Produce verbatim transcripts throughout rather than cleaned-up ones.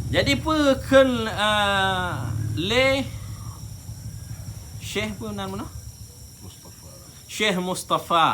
Jadi peue kheun, ah, lé Syekh peue nan meunoe? Mustafa. Syekh Mustafa.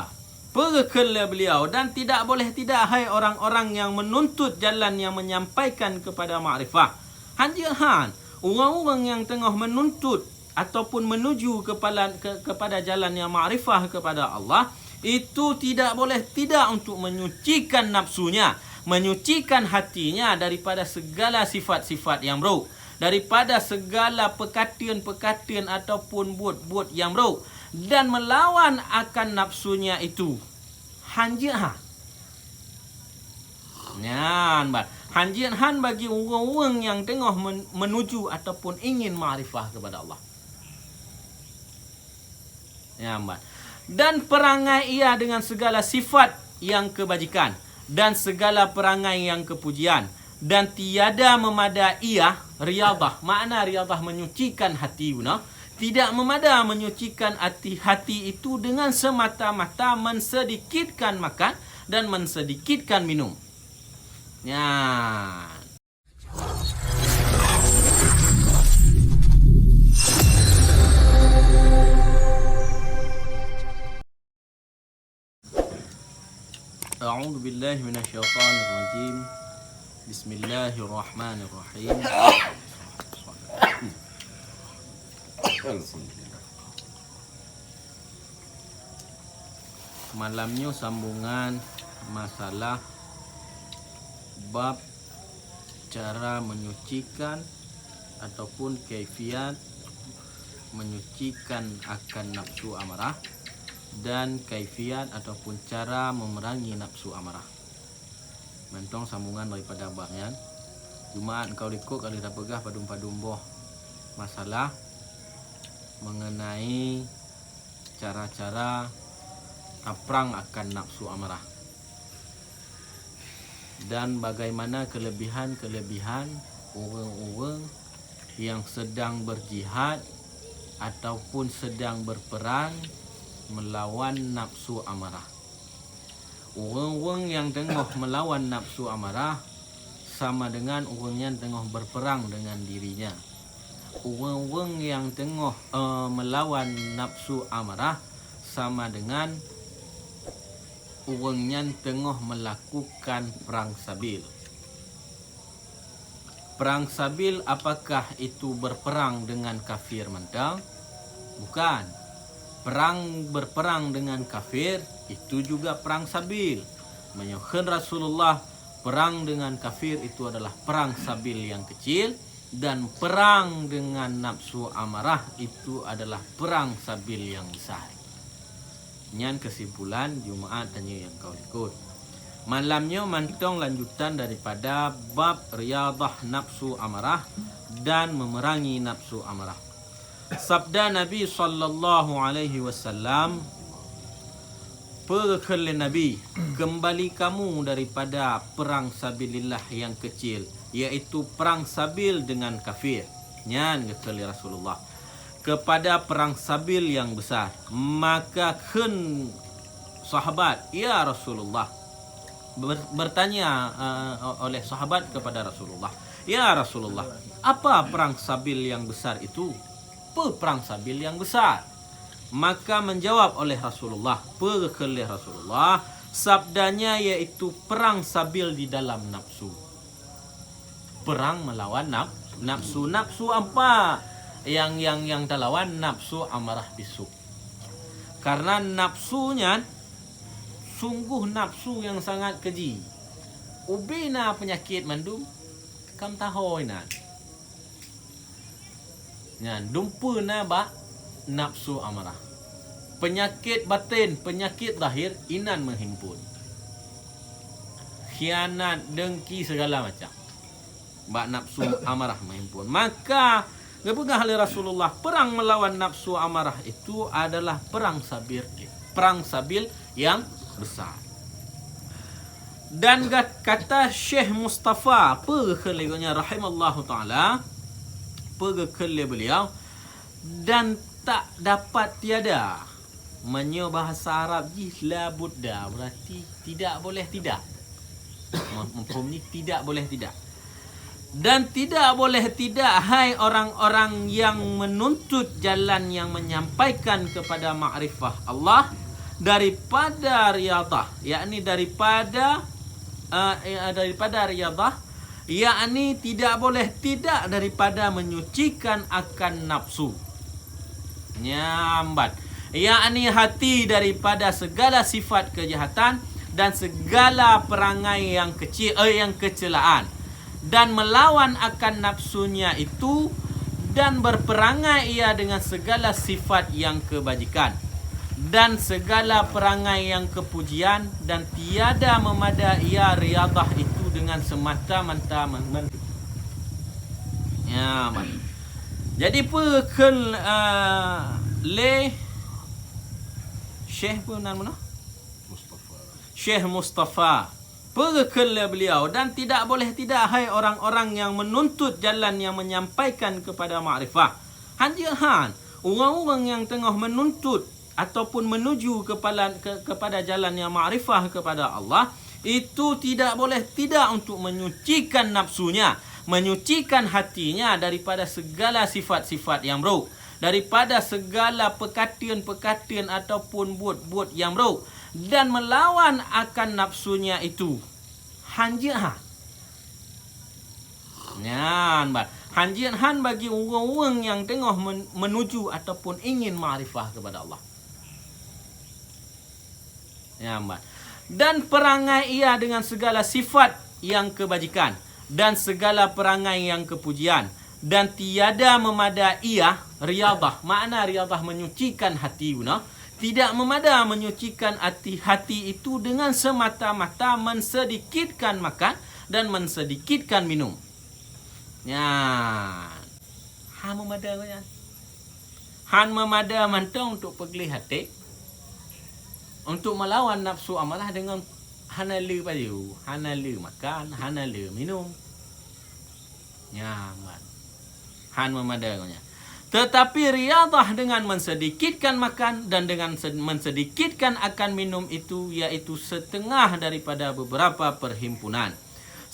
Peue kheun lé beliau, dan tidak boleh tidak, hai orang-orang yang menuntut jalan yang menyampaikan kepada makrifah. Hanjeuet han, ureuëng-ureuëng nyang teungoh meununtut ataupun menuju kepala, ke, kepada jalan yang makrifah kepada Allah, itu tidak boleh tidak untuk menyucikan nafsunya, menyucikan hatinya daripada segala sifat-sifat yang buruk, daripada segala peukateun-peukateun ataupun buet-buet yang buruk, dan melawan akan nafsunya itu. Hanjeuet ha. Nyan ban. Hanjeuet han bagi ureuëng-ureuëng nyang teungoh men-, menuju ataupun ingin makrifah kepada Allah. Nyan ban. Dan perangai ia dengan segala sifat yang kebajikan dan segala perangai yang kepujian, dan tiada memada ia, riyadhah, makna riyadhah menyucikan hati, guna, tidak memada menyucikan hati, hati itu dengan semata-mata mensedikitkan makan dan mensedikitkan minum. Nyan. أعوذ بالله من الشيطان الرجيم. بسم الله الرحمن الرحيم. Malam nyoe sambungan masalah bab cara menyucikan ataupun kaifiat menyucikan akan nafsu amarah dan kaifiat ataupun cara memerangi nafsu amarah. Mantong sambungan daripada bab nyan. Jumaat nyang ka likot ka lheueh tapeugah padum-padum boh masalah mengenai cara-cara taprang akan nafsu amarah. Dan bagaimana kelebihan-kelebihan ureuëng-ureuëng yang sedang berjihad ataupun sedang berperang melawan nafsu amarah. Ureuëng-ureuëng nyang teungoh meulawan nafsu amarah sama dengan ureuëng nyan teungoh berperang dengan dirinya. Ureuëng-ureuëng nyang teungoh, eh, meulawan nafsu amarah sama dengan ureuëng nyan teungoh melakukan perang sabil. Perang sabil, apakah itu berperang dengan kafir mantong? Bukan. Perang, berperang dengan kafir, itu juga perang sabil. Meunyoe kheun Rasulullah, perang dengan kafir itu adalah perang sabil yang kecil, dan perang dengan nafsu amarah itu adalah perang sabil yang besar. Nyan kesimpulan Jumaat tanyoe nyang ka likot. Malam nyoe mantong lanjutan daripada bab riyadhah nafsu amarah dan memerangi nafsu amarah. Sabda Nabi sallallahu alaihi wasallam, peue geukheun lé Nabi, "Kembali kamu daripada perang sabilillah yang kecil, yaitu perang sabil dengan kafir." Nyan geukheun lé Rasulullah. "Kepada perang sabil yang besar." Maka kheun sahabat, "Ya Rasulullah," ber-, bertanya, eh, oleh sahabat kepada Rasulullah, "Ya Rasulullah, apa perang sabil yang besar itu?" Peue prang sabil nyang besar? Maka menjawab oleh Rasulullah, peue geukheun lé Rasulullah, sabdanya yaitu perang sabil di dalam nafsu. Perang melawan naf-, nafsu. Nafsu apa nyang, nyang, nyang talawan? Nafsu amarah bisu. Karena nafsu nyan sungguh nafsu nyang sangat keji. Ubé na peunyakét mandum, kam taho inan. Nyan, dumpeue na bak nafsu amarah. Peunyakét baten, peunyakét zahir, inan meuhimpon. Khianat, dengki, segala macam. Bak nafsu amarah meuhimpon. Maka, geupeugah lé Rasulullah, perang melawan nafsu amarah itu adalah perang sabil, perang sabil yang besar. Dan gat-, kata Syekh Mustafa, peue geukheun lé gobnyan rahimallahu taala, peue geukheun lé beliau, dan tak dapat tiada. Meunyoe bahasa Arab jih la budda, berarti tidak boleh tidak. Mafhum ni, tidak boleh tidak. Dan tidak boleh tidak, hai orang-orang yang menuntut jalan yang menyampaikan kepada makrifah Allah, daripada riyadah, yakni daripada, eh, eh, daripada riyadah, yakni tidak boleh tidak daripada menyucikan akan nafsu. Nyambat, yakni hati, daripada segala sifat kejahatan dan segala perangai yang kecil, eh, yang kecelaan, dan melawan akan nafsunya itu, dan berperangai ia dengan segala sifat yang kebajikan dan segala perangai yang kepujian, dan tiada memada ia riyadah itu dengan semata-mata men-, men-, ya, man. Jadi, peue kheun, eh, lé Syekh, peue nan meunoe? Mustafa. Syekh Mustafa. Peue kheun lé beliau, dan tidak boleh tidak, hai orang-orang yang menuntut jalan yang menyampaikan kepada makrifah. Hanjeuet han, ureuëng-ureuëng nyang teungoh menuntut ataupun menuju kepala, ke, kepada jalan yang makrifah kepada Allah, itu tidak boleh tidak untuk menyucikan nafsunya, menyucikan hatinya daripada segala sifat-sifat yang buruk, daripada segala peukateun-peukateun ataupun buet-buet yang buruk, dan melawan akan nafsunya itu. Hanjeuet han. Nyan ban. Hanjeuet han bagi ureuëng-ureuëng nyang teungoh men-, menuju ataupun ingin makrifah kepada Allah. Nyan ban. Dan perangai ia dengan segala sifat yang kebajikan dan segala perangai yang kepujian, dan tiada memada ia riyadah. Makna riyadah menyucikan hati guna. Tidak memada menyucikan hati, hati itu dengan semata-mata mensedikitkan makan dan mensedikitkan minum. Nyan. Han memada nyan. Han memada mantong untuk peugleh até, untuk melawan nafsu amarah dengan hana le pajoh, hana le makan, hana le minum. Nyan ban. Han memada ngon nyan. Tetapi riyadah dengan mensedikitkan makan dan dengan sed-, mensedikitkan akan minum itu, yaitu setengah daripada beberapa perhimpunan.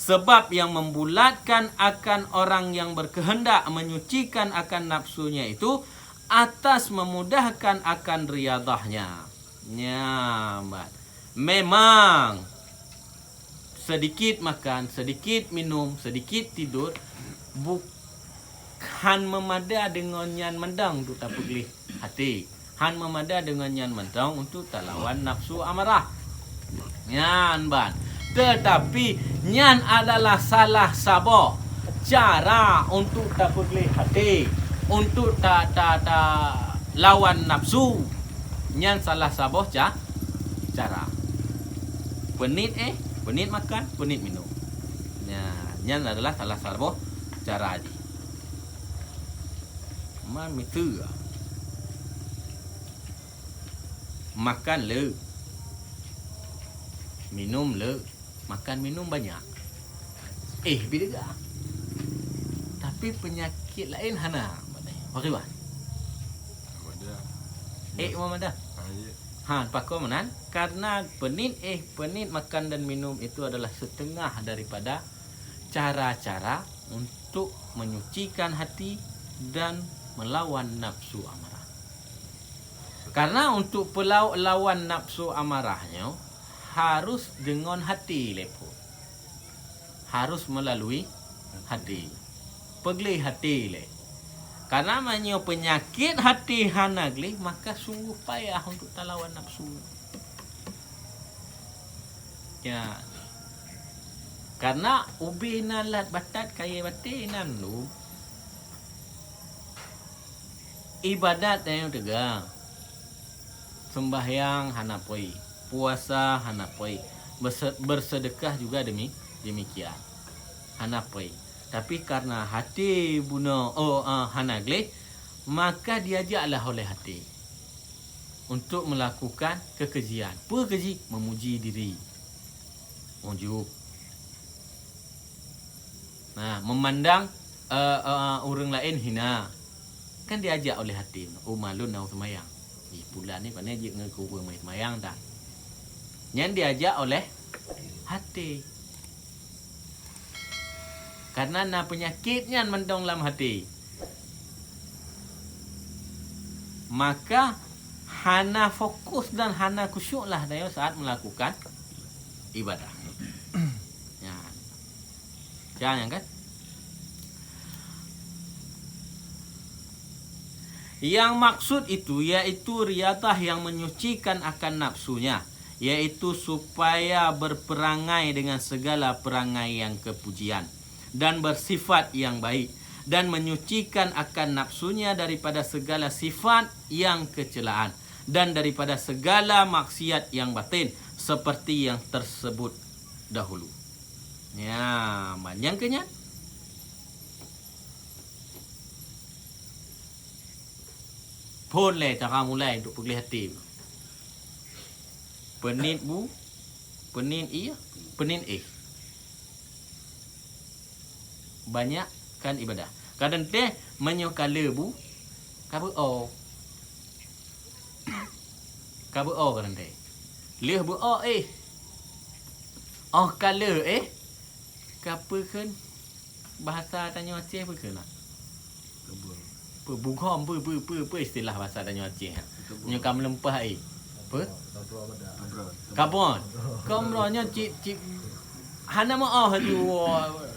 Sebab yang membulatkan akan orang yang berkehendak menyucikan akan nafsunya itu atas memudahkan akan riadahnya. Nyan ban. Memang sedikit makan, sedikit minum, sedikit tidur, bu-, han memada deungon nyan mantong untuk tapeugleh até. Han memada deungon nyan mantong untuk talawan nafsu amarah. Nyan ban. Tetapi nyan adalah salah saboh cara untuk tapeugleh até, untuk ta-, ta-, talawan nafsu. Nyan salah saboh ca-, cara. Peuniet éh, peuniet makan, peuniet minum. Nyan, nyan adalah salah saboh cara jih. Man miseue. Makan le. Minum le. Makan minum banyak. Éh, bidega. Tapi penyakit laén hana. Pakriban. Mada. Éh, mada. Ha, iya. Ha, pakon meunan? Karena peuniet éh, peuniet makan dan minum itu adalah setengah daripada cara-cara untuk menyucikan hati dan melawan nafsu amarah. Karena untuk pelau-, lawan nafsu amarah nyoe harus deungon hati lé phon. Harus melalui hati. Peugleh hati lé. Karena meunyoe peunyakit hati hana gleh, maka sungguh payah untuk talawan nafsu. Ya. Karena ubé na lat batat kayée batée nan lom. Ibadat tanyoe teuga. Sembahyang hana poi, puasa hana poi, berse-, bersedekah juga demi-, demikian. Hana poi. Tapi karena hati bunoe, oh, ah, hana gleh, maka diajaklah oleh hati untuk melakukan kekejian. Peue keji? Memuji diri. Ujub. Nah, memandang, eh, eh, ureuëng laén hina. Kan diajak oleh hati, "Oh, malon na seumayang. Ih, pulan ni pane jeuet ngon keu ureuëng mai seumayang dah." Nyan diajak oleh hati. Karena na peunyakét nyan mantong lam hati. Maka hana fokus dan hana khusyuklah tanyoe saat melakukan ibadah. Nyan. Nyan kan? Yang maksud itu yaitu riyadah yang menyucikan akan nafsunya, yaitu supaya berperangai dengan segala perangai yang kepujian, dan bersifat yang baik, dan menyucikan akan nafsunya daripada segala sifat yang kecelaan, dan daripada segala maksiat yang batin, seperti yang tersebut dahulu. Ya, nyang keu nyan. Phôn lé cara mulai untuk peugleh até. Peuniet bu, peuniet ié, peuniet éh. Banyakkan ibadah. Kadang teuh meunyoe ka le bu, ka beu-o. Ka beu-o kadang teuh. Lheueh beu-o éh. Óh ka le éh, ka peue kheun? Bahasa tanyoe Aceh peue kheun na? Peue, bugom, peue, peue, peue, peue istilah bahasa tanyoe Aceh? Nyoe ka meuleumpah éh. Peue? Kabon. Komro nyoe cit, cit hana meu'oh laju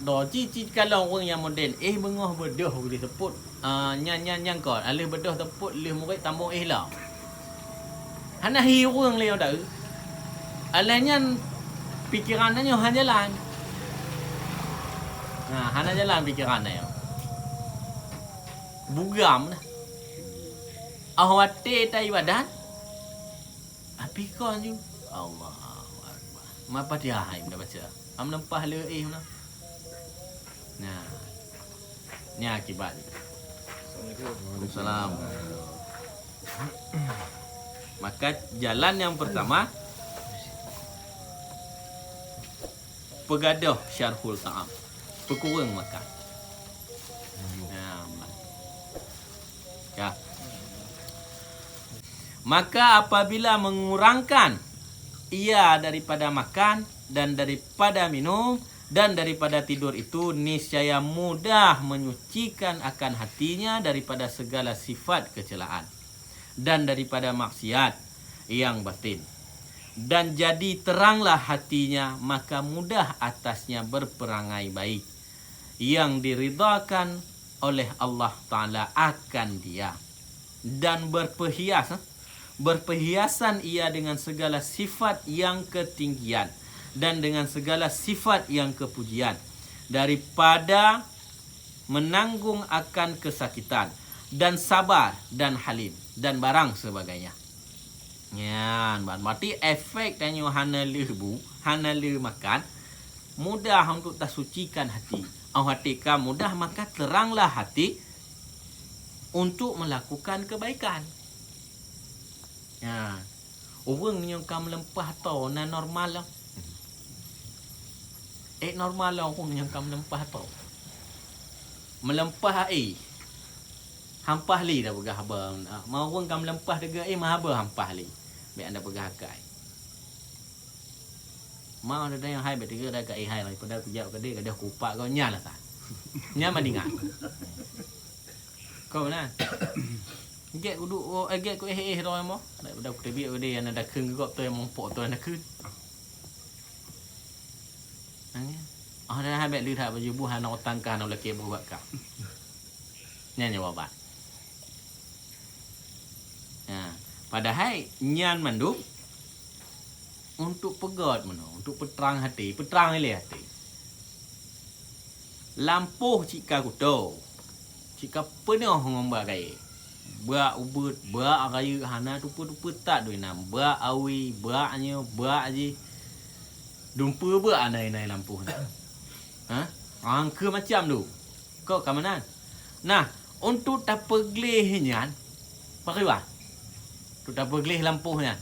do, cit, cit kalon ureueng nyang modern. Éh beungoh beudôh geuteupeue. Ah, nyan, nyan, nyan kon. Aleuh beudôh teupot, lheueh murit tambong éh la. Hana hi ureueng lé nyang taeu. Alah nyan pikeran tanyoe hana jalan. Nah, hana jalan pikeran tanyoe. Bugam dah. Ah watée taibadat, api kon ju. Allahu Akbar. Ma Fatihah hai dah baca. Am leumpah le éh meunan. Nah. Nya akibat. Assalamualaikum. Waalaikumsalam. Maka jalan yang pertama, peugadôh syarhul ta'am. Peukureueng makan. Nah, ma-, ya. Maka apabila mengurangkan ia daripada makan dan daripada minum dan daripada tidur itu, niscaya mudah menyucikan akan hatinya daripada segala sifat kecelaan dan daripada maksiat yang batin. Dan jadi teranglah hatinya, maka mudah atasnya berperangai baik yang diridhakan oleh Allah Ta'ala akan dia. Dan berperhias, eh, berperhiasan ia dengan segala sifat yang ketinggian dan dengan segala sifat yang kepujian, daripada menanggung akan kesakitan dan sabar dan halim dan barang sebagainya. Nyan, berarti efek tanyoe hana leubu, hana leu makan, mudah untuk tasucikan hati. Óh watée ka mudah, maka teranglah hati untuk melakukan kebaikan. Ya. Ureueng nyang ka meuleumpah toe na normal lah. Eh, normal lah ureueng nyang ka meuleumpah toe. Meuleumpah éh. Hampah lé dah peugah haba. Ma ureueng ka meuleumpah teuga éh, ma haba hampah lé. Bék anda peugah akai. Ma ada nyang hai bék teuga dah ka éh hai, daripada kujak keudeh, gadoh kupak kau nyan lah sah. Nyan mendingan. Kau na. Gek kudu, oh, eh, gek ku éh-éh roh mo. Daripada kuteubiet udeh nyang na dakheun geugob tu nyang mumpok tu nyang dakheun. Nangis. Ah, dah habéh leuh that baju buh hana utang kah, hana ulakée buh bak kah. Nyan jawaban. Nah, padahai nyan mandum untuk peugét meunoe, untuk peutrang hati, peutrang ilée hati. Lampôh cit ka kuto, cit ka peunoh ngon bak kayée. Bak ubeut, bak rayeuk hana tupeue-tupeue that doi nam, bak awi, bak nyoe, bak jih. Dumpeue bak anai-anai lampôh nyan. Ha? Angkeu macam tu. Kok ka meunan? Nah, untuk tapeugleh nyan, pakriban. Untuk tapeugleh lampôh nyan.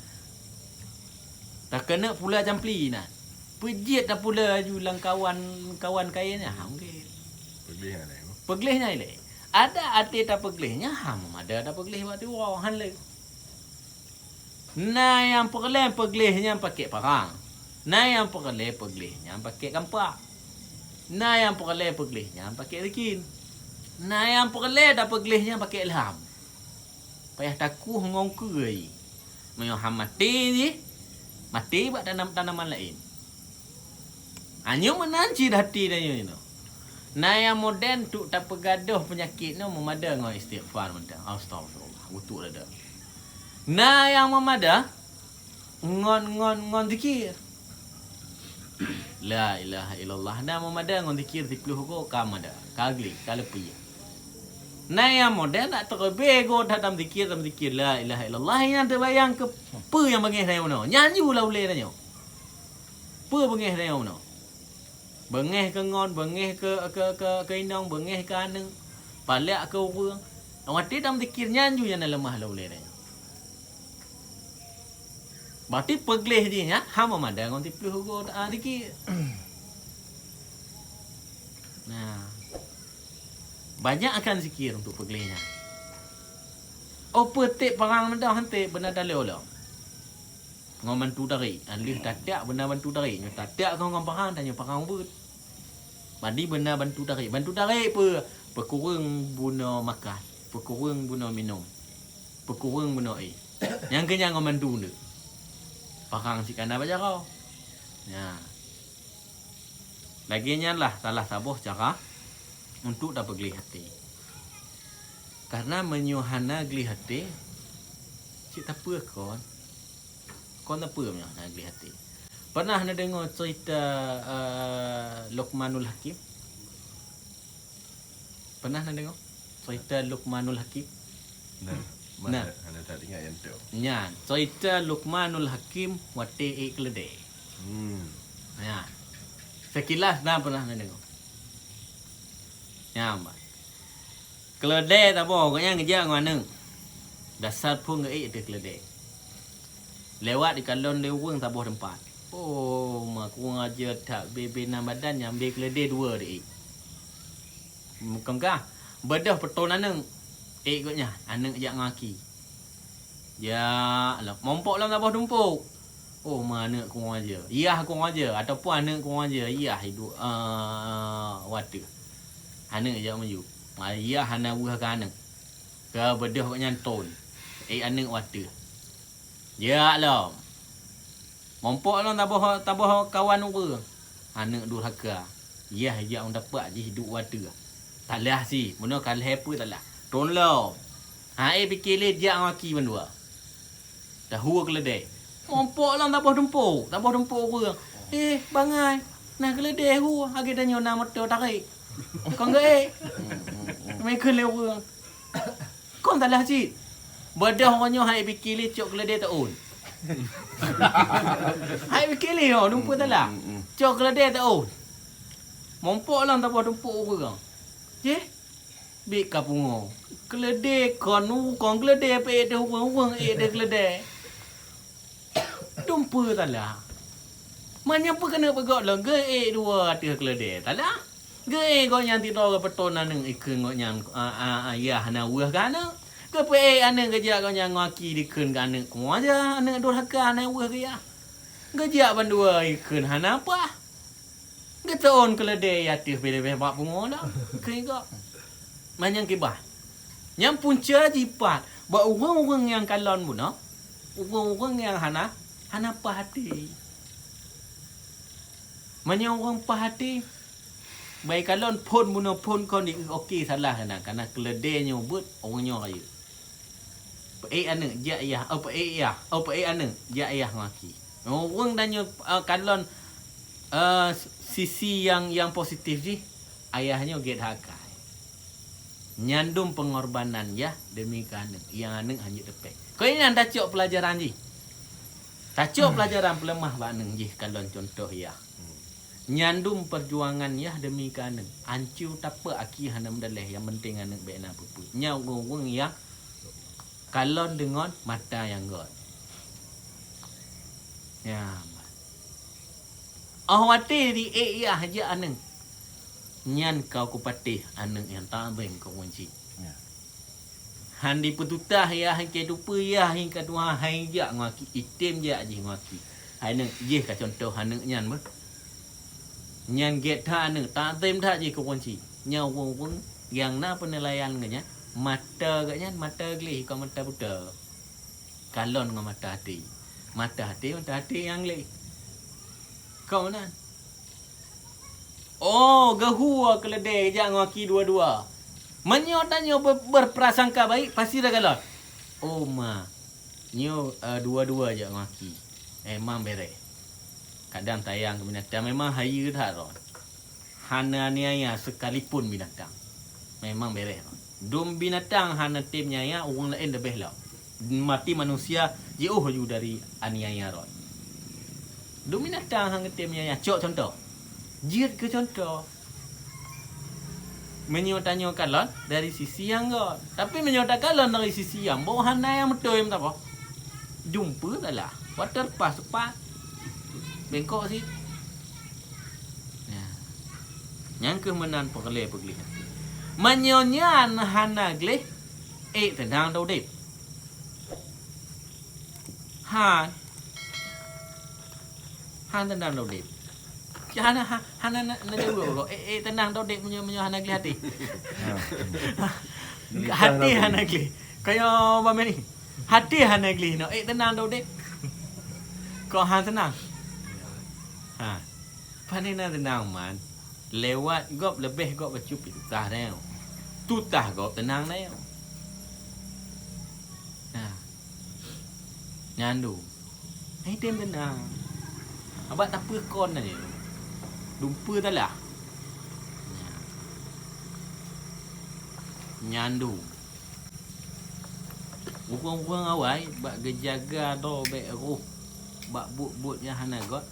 Takeuneuk pula campli na. Peujeuet tapula laju lam kawan, kawan kayée nyan. Ha, mungkin. Peugleh nyan ilée. Peugleh nyan ilée. Ada até tapeugleh nyan, ha, meumada tapeugleh bak tiwoe, han lé. Na nyang peureulée peugleh nyan pakèk parang. Na nyang peureulée peugleh nyan pakèk kampak. Na nyang peureulée peugléh nyan pakék zikir. Na nyang peureulée tapeugleh nyan pakék ilham. Payah takueh ngon keue. Meunyoe han maté jih, maté bak tanam-tanaman laén. Nyoe meunan cit hati tanyoe nyoe. Na nyang modern tu tapeugadôh peunyakét nyoe meumada ngon istighfar mantong. Astagfirullah, utuk dada. Na nyang meumada ngon, ngon, ngon zikir. La ilaha illallah. Na meumada ngon zikir siplôh go ka mada. Ka gleh, ka leupie. Na nyang modern nak teureubeue go that tam zikir, tam zikir la ilaha illallah. Nyan teubayang keu peue nyang beungéh tanyoe bunoe. Nyan ju lah ulée tanyoe. Peue beungéh tanyoe bunoe. Beungéh keu ngon, beungéh keu, keu, keu, keu inong, beungéh keu aneuk. Palak keu ureueng. Watée tam zikir nyan ju nyang na leumah lah ulée tanyoe. Berarti peugleh jih nyan hana meumada ngon siplôh go, ah, zikir. Nah. Banyak akan zikir untuk peugleh nyan. Oh, peutek parang meudah hante beuna talo lom. Ngon bantu tarék. Aleuh tatak beuna bantu tarék. Nyoe tatak kon ngon parang, tanyoe parang ubeut. Badi beuna bantu tarék. Bantu tarék peue? Peukureueng bunoe makan. Peukureueng bunoe minong. Peukureueng bunoe éh. Nyang keu nyan ngon bantu nyoe. Parang cit ka na bak jaroe. Nya. Lagée nyan lah salah saboh cara untuk tapeugleh até. Karena meunyoe hana gleh até, cit tapeue kon. Kon tapeue meunyoe hana gleh até. Pernah na deungoe cerita, eh, Luqmanul Hakim? Pernah na deungoe cerita Luqmanul Hakim? Nah, nah. Mana hana that ingat yang tu. Nyan, cerita Luqmanul Hakim watée ék keuleudée. Hmm. Nyan. Sekilas na pernah na deungoe. Nyan, bah. Keuleudée saboh, gobnyan geujak ngon aneuk. Dasar phon geuék ateueh keuleudée. Lewat dikalon lé ureueng saboh teumpat. Oh, ma kurang aja that, bée-bée na badan nyang bée keuleudée dua diék. Mukam kah, beudôh peuton aneuk. Ék gobnyan, aneuk jak ngon aki. Jak lom, mumpok lom saboh tumpok. Oh, ma aneuk kurang aja. Yah kurang aja ataupun aneuk kurang aja, yah iduek, ah, wateuh. Aneuk jak maju. Ma yah hana weueh keu aneuk. Ka beudôh gobnyan ton. Ék aneuk wateuh. Jak lom. Mumpok lom taboh, taboh kawan ureueng. Aneuk durhaka. Yah jak meudapat jih duek wateuh. Talah si, bunoe ka lhée peue talah. Ton lom. Ha, éh pike lé jak ngon aki bandua. Tahu keuleudée. Mumpok lom taboh tumpok, taboh tumpok ureueng. Eh, bangai. Na keuleudée hu, lagée tanyoe na moto tarék. Kon geuék. Meukheun lé ureueng. Kon talah cit. Beudôh ngon nyoe hai pike lé cok keuleudée taôn. Hai pike lé nyoe, dumpeue talah. Cok keuleudée taôn. Mumpok lom taboh tumpok ureueng. Jih, bit ka pungo. Keuleudée kon, kon keuleudée peuék teuh ureueng, ureueng ék teuh keuleudée. Dumpeue talah. Manyang peue keuneuk beugok lom geuék dua ateueh keuleudée talah. Geuék gobnyan sidroe geupeuton aneuk ikheun gobnyan, a, a, a, yah hana weueh keu aneuk. Geupeuék aneuk geujak gobnyan ngon aki dikheun keu aneuk, kumoe aja aneuk durhaka hana weueh keu yah. Geujak bandua ikheun hana paih. Geuteuôn keuleudée ateueh pih leubeh bak pungo dah. Keu igoe. Manyang kiban. Nyang punca jipat bak ureueng-ureueng nyang kalon bunoe, ureueng-ureueng nyang hana, hana paih até. Meunyoe ureueng paih até, bai kalon phon bunoe phon kon di oke salah keunan, kana keuleudée nyoe beuet ureueng nyoe rayeuk. Peuék aneuk jak yah, oh peuék yah, oh peuék aneuk jak yah ngon aki. Ureueng tanyoe, eh, kalon, eh, sisi nyang, nyang positif jih, ayah nyoe gét akai. Nyan dum peungorbanan yah deumi keu aneuk, nyang aneuk hanjeuet teupéh. Keu nyan tacok peulajaran jih. Tacok peulajaran peuleumah bak aneuk jih kalon cuntoh yah. Nyan dum peujuangan yah deumi keu aneuk. Ancu tapeuk aki hana meudaleh, nyang penting aneuk bék na peue-peue. Nyan ureueng-ureueng nyang kalon deungon mata nyang göt. Nyan. Oh watée di ék yah jak aneuk. Nyan ka kupatéh aneuk nyang tabeng keu kunci. Ya. Han dipeututah yah, han keu tupeue yah, han ka tuha, han jak ngon aki, item jak jih ngon aki. Hai aneuk, jih ka cuntoh aneuk nyan beuh. Nyan gét that aneuk, takzem that jih keu ureueng chik. Nyan ureueng-ureueng nyang na peunilaian geuh nyan, mata geuh nyan mata gleh, kon mata buta. Kalon ngon mata até. Mata até, mata até nyang gleh. Kon meunan. Oh, geuhue keuleudée jak ngon aki dua-dua. Meunyoe tanyoe be-, berprasangka baik, pasti takalon. Oh, ma. Nyoe, eh, dua-dua jak ngon aki. Memang bereh. Kadang tayang keu binatang memang hayeue that droe. Hana aniaya sekalipun binatang. Memang bereh droe. Dum binatang hana tem nyaya, ureueng laén leubeh lom. Mati manusia jiôh laju dari aniaya droe. Dum binatang hana tem nyaya. Cok contoh. Jeuet keu contoh. Meunyoe tanyoe kalon dari sisi nyang göt, tapi meunyoe takalon dari sisi nyang boh, hana nyang beutôi meusaboh. Jumpa salah, waterpas sepat, bengkok sit. Nah, nyang keuh meunan peureulée peugleh até. Meunyoe nyan hana gleh, ék teunang taudeb. Han. Han teunang taudeb. Hana, ha-, hana na, na jaweueb kok. Eh, eh, teunang taudeb meunyoe, meunyoe hana gleh até. Até hana gleh. Kaya bak meni. Até hana gleh no. Eh, teunang taudeb. Kok han teunang. Ha. Pane na teunang man. Lewat gob leubeh gob bacut pih tutah nyoe. Tutah gob teunang nyoe. Nah. Nyan dum. Hai tem teunang. Abak tapeue kon aja. Dumpeue talah. Nya. Nyan dum. Ureueng-ureueng awai bak geujaga droe bék roh bak buet-buet nyang hana göt.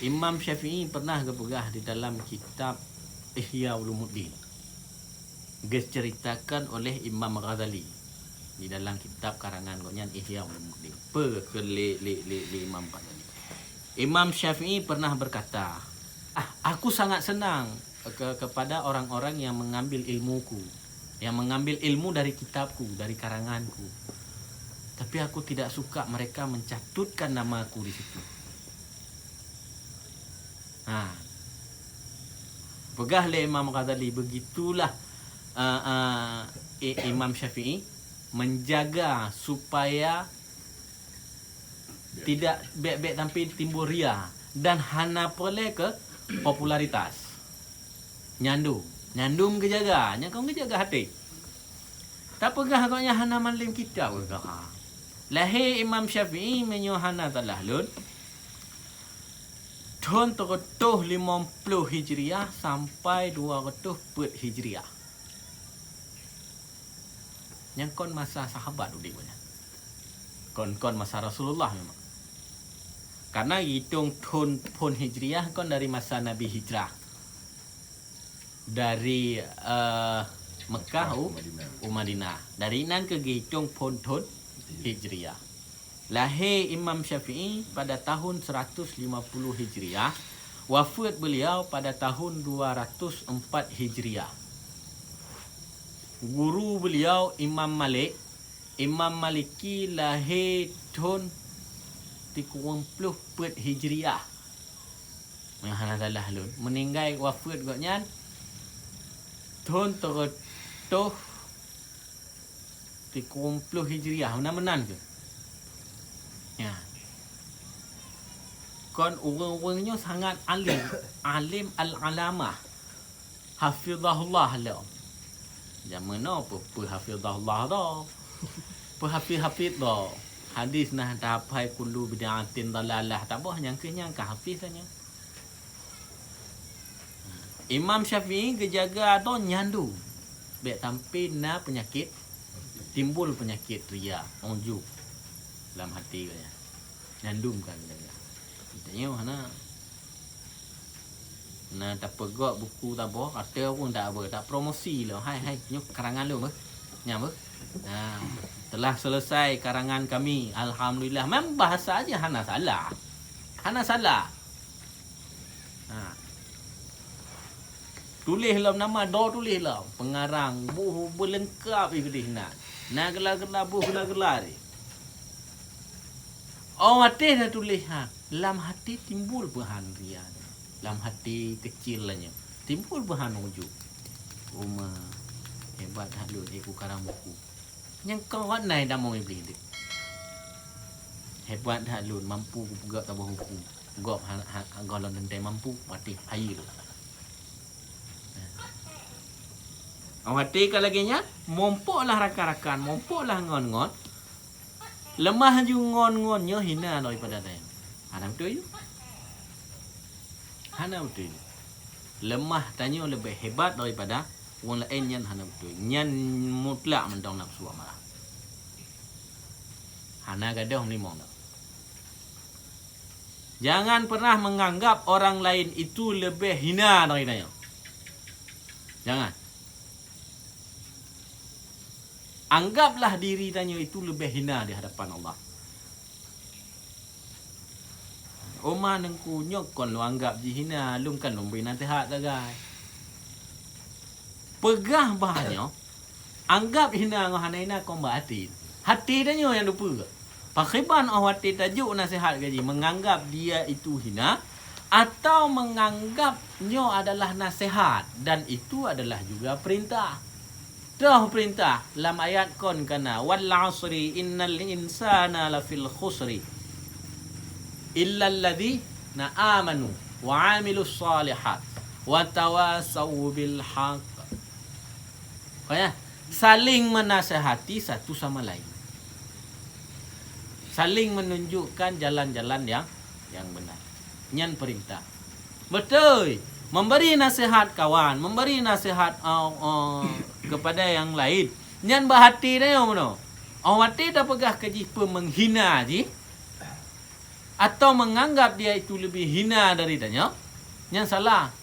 Imam Syafi'i pernah geupeugah di dalam kitab Ihya Ulumuddin. Geuceuritakan oleh Imam Ghazali di dalam kitab karangan gobnyan Ihya Ulumuddin. Peue kheun lé, lé, lé, lé Imam Ghazali? Imam Syafi'i pernah berkata, "Ah, aku sangat senang ke-, kepada orang-orang yang mengambil ilmuku, yang mengambil ilmu dari kitabku, dari karanganku. Tapi aku tidak suka mereka mencatutkan namaku di situ." Ha. Peugah lé Imam Ghazali, begitulah, uh, uh, I-, Imam Syafi'i menjaga supaya tidak, bék-bék sampai timbul ria dan hana peureulée keu popularitas. Nyan dum, nyan dum geujaga, nyan kon geujaga até. Tapeugah gobnyan hana malem kitab geuh. Lahé Imam Syafi'i meunyoe hana salah lôn, thon sireutôh limong ploh Hijriah sampai dua reutôh peuet Hijriah. Nyan kon masa sahabat udeb nyan. Kon, kon masa Rasulullah memang. Karena geuhitong thon phon Hijriah kon dari masa Nabi hijrah. Dari, eh, Mekah u, u Madinah. Dari nan keuh geuhitong phon thon Hijriah. Lahé Imam Syafi'i pada tahun seratus lima puluh Hijriah, wafeuet beuliau pada tahun dua ratus empat Hijriah. Guru beuliau Imam Malik, Imam Maliki lahé thon tikureueng ploh peuet Hijriah. Meunyoe hana salah lôn, meuninggai wafeuet gobnyan thon sireutôh tikureueng ploh Hijriah, meunan-meunan keuh? Nya. Kon ureueng-ureueng nyoe sangat alim, alim al-alamah. Hafizahullah lom. Jameun nyoe peu, peu hafizahullah tu. Peu hafiz-hafiz tu. Hadis nah tahafai kullu bid'atin dalalah. Taboh nyang keuh nyang ka hafiz nyan. Imam Syafi'i geujaga atoe nyan dum. Bék sampai na peunyakét, timbul peunyakét ria, ujub lam hati geuh nyan. Nyan dum ka geujaga. Tanyoe hana, na tapeugok buku taboh, ata pun tak apa, tak promosi lom. Hai, hai, nyoe karangan lôn beuh. Nyan beuh. Nah, telah selesai karangan kami. Alhamdulillah. Memang bahasa aja hana salah. Hana salah. Ha. Tuléh lom nama, do tuléh lom. Pengarang, buh beuleungkap ih keudeh na. Na geula-geula, buh geula-geula ih. Oh, até na tuléh ha. Lam hati timbul peuhan ria. Lam hati keucil lagée nyoe timbul beuhan ujub. Uma, hebat that lôn, eh, kukarang buku. Nyang kon nai damong Iblih deuh. Hebat that lôn, mampu kupeugöt saboh buku. Gob ha, ha, gohlom teuntée mampu, watée hayeu lôn. Watée ka lagée nyan, mumpoklah rakan-rakan, mumpoklah ngon-ngon. Leumah ju ngon-ngon nyoe hina daripada tanyoe. Hana beutôi ju. Hana beutôi ju. Leumah tanyoe leubeh hebat daripada ureuëng laén nyan hana beutôi. Nyan mutlak mantong nafsu amarah. Hana gadôh meulimong dah. Jangan pernah menganggap orang lain itu lebih hina dari tanyoe. Jangan. Anggaplah diri tanyoe itu leubeh hina di hadapan Allah. Oma Teungku, nyoe kon lôn anggap jih hina, lôn kan lôn bri naseuhat sagai. Peugah bah nyoe, anggap hina ngon hana hina kon bak até. Até tanyoe nyang teupeue. Pakriban óh watée tajok naseuhat keu jih, menganggap dia itu hina, atau menganggap nyoe adalah naseuhat dan itu adalah juga perintah. Toh perintah lam ayat kon kana, "Wal 'asri innal insana lafil khusri, illal ladzina amanu wa 'amilus shalihat wa tawasau bil haq." Makanya, saling menasehati satu sama lain. Saling menunjukkan jalan-jalan yang, yang benar. Nyan perintah. Beutôi. Memberi nasihat kawan, memberi nasihat, uh, uh, kepada yang lain. Nyan bak até tanyoe bunoe. Óh watée tapeugah keu jih peue menghina jih, atau menganggap dia itu lebih hina dari tanyoe, nyan salah.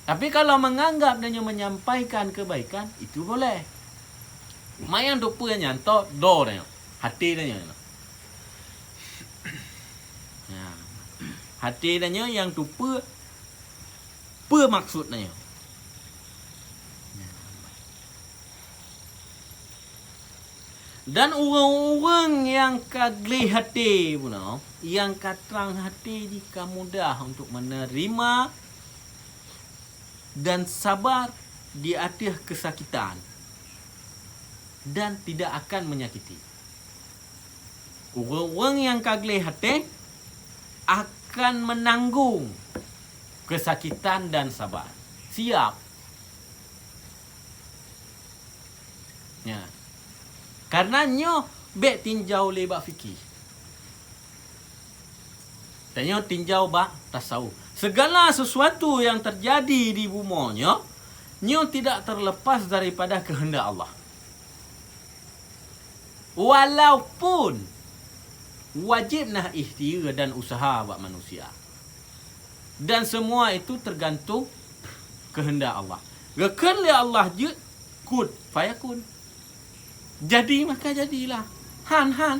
Tapi kalau menganggap tanyoe menyampaikan kebaikan, itu boleh. Mak nyang teupeue nyan toh do tanyoe, até tanyoe. Ya. Até tanyoe nyang teupeue peue maksud tanyoe. Dan ureuëng-ureuëng nyang ka gleh até bunoe, nyang ka trang até jih ka mudah untuk menerima dan sabar di ateueh keusakitan dan tidak akan menyakiti. Ureuëng-ureuëng nyang ka gleh até akan menanggung keusakitan dan sabar. Siap. Ya. Karena nyoe bék tinjau lé bak fikih. Tanyoe tinjau bak tasawuf. Segala sesuatu yang terjadi di bumoe nyoe, nyoe tidak terlepas daripada kehendak Allah. Walaupun wajib na ikhtiar dan usaha bak manusia. Dan semua itu tergantung kehendak Allah. Geukheun lé Allah jeuet, kun fayakun. Jadi maka jadilah. Han, han.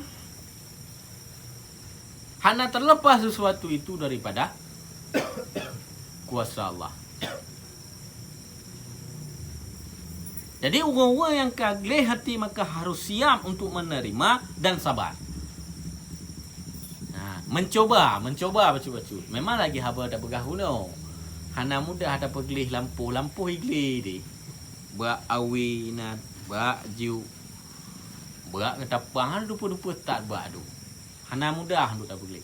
Hana terlepas sesuatu itu daripada kuasa Allah. Jadi ureuëng-ureuëng nyang ka gleh até maka harus siap untuk menerima dan sabar. Nah, mencoba, mencoba bacut-bacut. Memang lagée haba tapeugah bunoe. Hana mudah tapeugleh lampôh, lampôh igleh deh. Bak awi na, bak ju, bak geutapang, hana dupeue-dupeue that bak tu. Hana mudah untuk tapeugleh.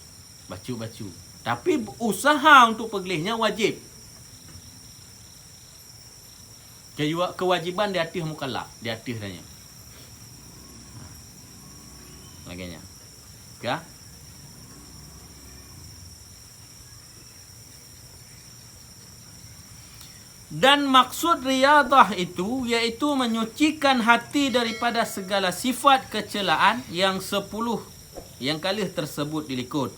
Bacut-bacut. Tapi usaha untuk peugleh nyan wajib. Kewa-, kewajiban di ateueh mukallaf, di ateueh tanyoe. Lagée nyan. Ka? Dan maksud riyadah itu yaitu menyucikan hati daripada segala sifat kecelaan yang sepuluh yang ka lheueh tersebut di likot.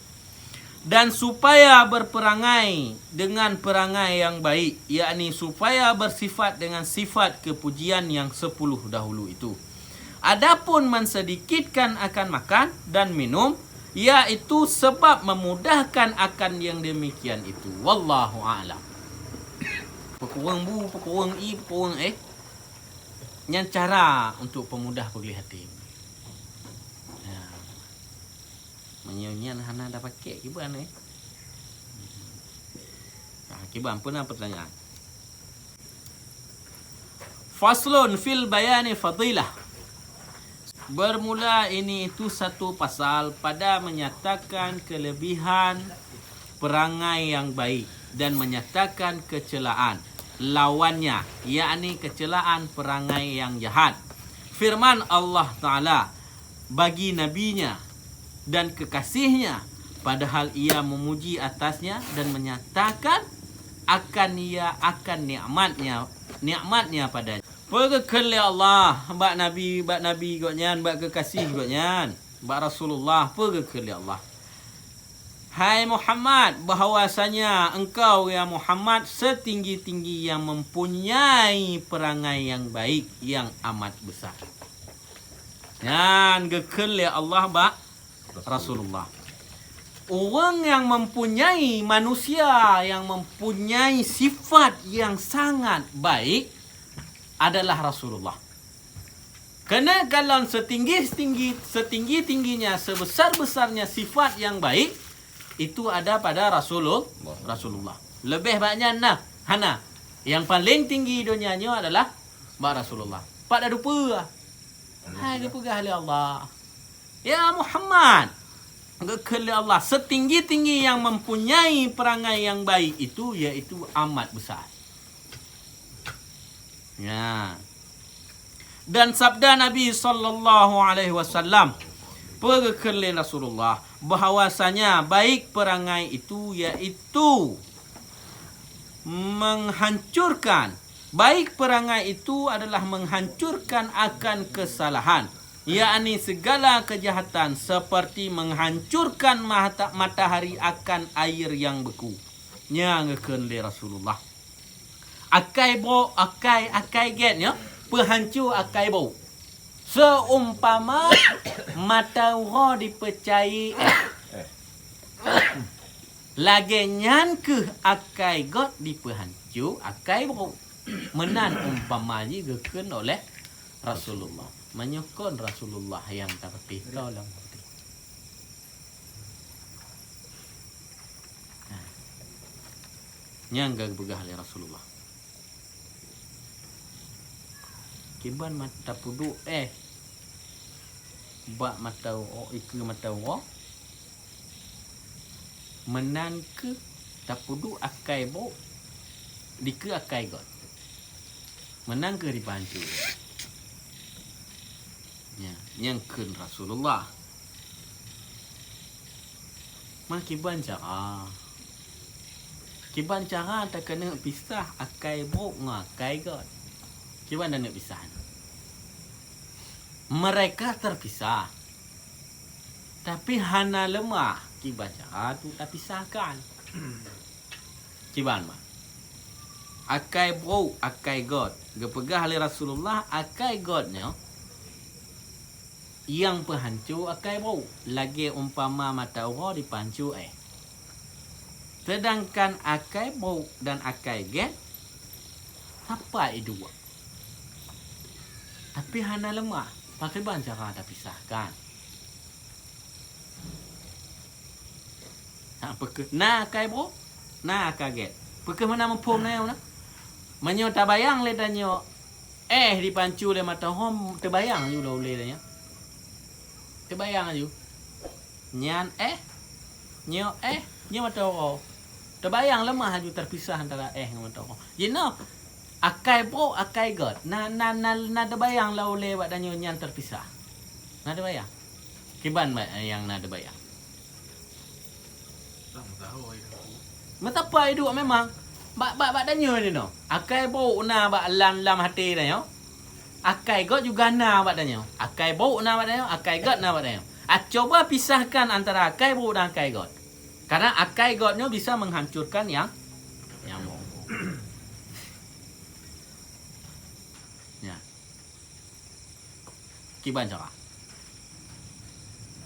Dan supaya berperangai dengan perangai yang baik, yakni supaya bersifat dengan sifat kepujian yang sepuluh dahulu itu. Adapun mensedikitkan akan makan dan minum, yaitu sebab memudahkan akan yang demikian itu. Wallahu a'lam. Peukureueng bu, peukureueng i, peukureueng eh. Nyan cara untuk pemudah peugleh até. Ya. Meunyoe nyan hana tapakék kiban eh. Ka Iban, peue na pertanyaan? Faslun fil bayani fadilah. Bermula ini itu satu pasal pada menyatakan kelebihan perangai yang baik dan menyatakan kecelaan lawannya, yakni kecelaan perangai yang jahat. Firman Allah Ta'ala bagi nabinya dan kekasihnya, padahal ia memuji atasnya dan menyatakan akan ia akan nikmatnya, nikmatnya padanya. Peue geukheun lé Allah bak nabi, bak nabi gobnyan, bak kekasih gobnyan, bak Rasulullah? Peue geukheun lé Allah? Hai Muhammad, bahwasanya engkau, ya Muhammad, setinggi-tinggi yang mempunyai perangai yang baik, yang amat besar. Nyan geukheun lé Allah bak Rasulullah. Ureuëng yang mempunyai, manusia yang mempunyai sifat yang sangat baik adalah Rasulullah. Keuneuk kalon setinggi-tinggi, setinggi-tingginya, sebesar-besarnya sifat yang baik, itu ada pada Rasulul-, Rasulullah. Leubeh bak nyan na, hana. Nyang paleng tinggi donya nyoe adalah bak Rasulullah. Pat tadupeue? Hai geupeugah lé Allah, "Ya Muhammad," geukheun lé Allah, "setinggi-tinggi yang mempunyai perangai yang baik itu, yaitu amat besar." Ya. Dan sabda Nabi sallallahu alaihi wasallam, peue geukheun lé Rasulullah, bahwasanya baik perangai itu yaitu menghancurkan, baik perangai itu adalah menghancurkan akan kesalahan, yakni segala kejahatan, seperti menghancurkan mata-, matahari akan air yang beku. Nyang geukheun lé Rasulullah. Akai brok, akai, akai gét nyoe, peuhanco akai brok. Seumpama mata uroe dipeucayai éh. Lagée nyan kheueh akai gét dipeuhanco akai brok. Meunan umpama jih geukheun oleh Rasulullah. Meunyoe kon Rasulullah nyang tapatéh droe lam até. Nah, nyang geupeugah lé Rasulullah. Kiban mat-, tapeuduek éh bak mata uroe, ikeue mata uroe, meunan kheueh tapeuduek akai brok dikeue akai gét. Meunan kheueh dipeuhanco. Nya, nyang kheun Rasulullah. Ma kiban cara? Kiban cara takeuneuk pisah akai brok ngon akai gét? Kiban taneuk pisah? Mereka terpisah, tapi hana leumah. Kiban cara tu tapisahkan? Kiban ma? Akai brok, akai gét. Geupeugah lé Rasulullah, akai gét nyoe nyang peuhanco akai brok, lagée umpama mata uroe dipeuhanco éh. Seudangkan akai brok dan akai gét sapat iduek, tapi hana leumah. Pakriban cara tapisahkan? Ha, peu kheueh na akai brok, na akai gét. Peu kheueh meunan muphom na nyoe na? Meunyoe tabayang lé tanyoe éh dipeuhanco lé mata uroe, teubayang laju lom lé tanyoe. Teubayang laju. Nyan éh, nyoe éh, nyoe mata uroe. Teubayang leumah laju teupisah antara éh ngon mata uroe. Jinoe akai brok, akai gét. Na, na, na, na teubayang lom lé bak tanyoe nyan teupisah? Na teubayang? Kiban bak nyang na teubayang? Meusapat iduek memang. Bak, bak, bak tanyoe jinoe, akai brok na bak lam, lam até tanyoe. Akai gét juga na bak tanyoe. Akai brok na bak tanyoe, akai gét na bak tanyoe. Ah, cuba pisahkan antara akai brok dan akai gét. Karena akai gét nyoe bisa menghancurkan nyang, nyang brok. Nya. Kiban cara?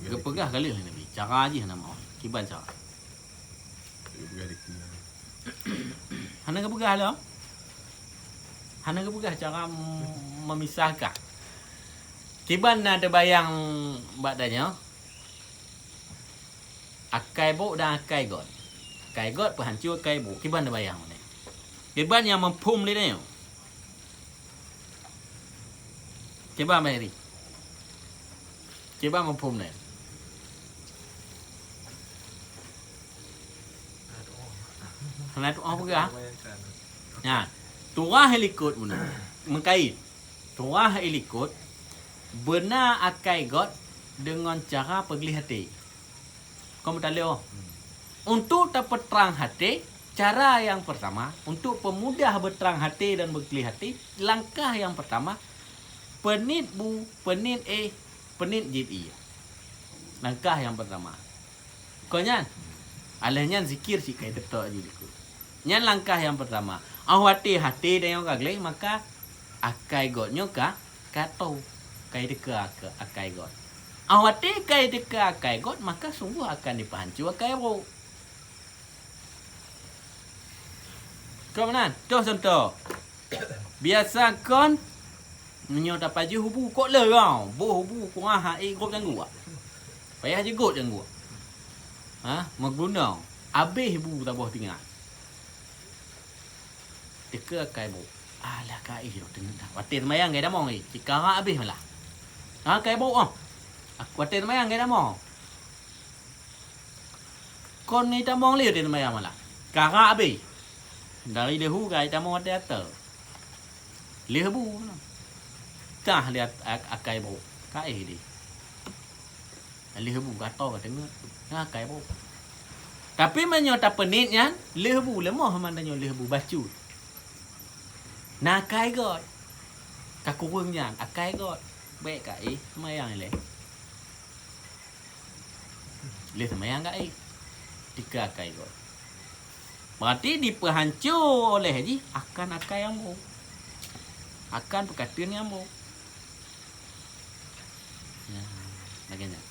Geupeugah ka lheueh lé Nabi, cara jih hana meu'ah. Kiban cara? Geupeugah dikeue. Hana geupeugah lom? Hana geupeugah cara m-, memisahkan. Kiban na teubayang bak tanyoe, akai brok dan akai gét. Akai gét peuhanco akai brok. Kiban teubayang nyoe? Kiban nyang muphom lé nyoe? Kiban Mary? Kiban muphom lé? Hana tu'oh peugah. Nah, tu'oh likot bunoe. Meukait. Tu'oh likot beuna akai göt deungon cara peugleh até. Kon meutaleuh. Untuk tapeutrang até, cara nyang pertama, untuk peumudah beutrang até dan beugleh até, langkah nyang pertama, peuniet bu, peuniet éh, peuniet jieb ié. Langkah nyang pertama. Kon nyan. Aléh nyan zikir cit ka teutôk ju dikeue. Nyan langkah nyang pertama. Óh watée até tanyoe ka gleh, maka akai göt nyoe ka, ka tô, ka teuka akai göt. Óh watée ka teuka akai göt, maka sunggoh akan jipeuhanco akai brôk. Kon meunan, toh contoh. Biasa kon, meunyoe tapajoh bu, kok le gau, boh bu kuah hai grob cangguek. Payah jigôt cangguek. Ha, meugunong. Abéh bu taboh tinggai. Teuka akai brôk. Alah, ka éh teungeut dah. Watée seumayang gai damong éh. Cikarak abéh malah. Ha, akai brôk ah. Watée seumayang gai damong. Kon ni tamong lé watée seumayang malah. Karak abéh. Dari leuhu gai tamong watée ateuh. Leuh bu. Tah lé at-, ak-, akai brôk. Ka éh deh. Leuh bu ka tô ka teungeut. Nah, akai brôk. Tapi meunyoe tapeuniet nyan, leuh bu leumoh, man tanyoe leuh bu bacut. Na akai göt. Ka kureueng nyan, akai göt. Bék ka éh, seumayang ilée. Lé seumayang ka éh. Teuka akai göt. Berarti dipeuhanco oleh jih akan akai nyang brôk. Akan peukateun nyang brôk. Nah, lagée nyan.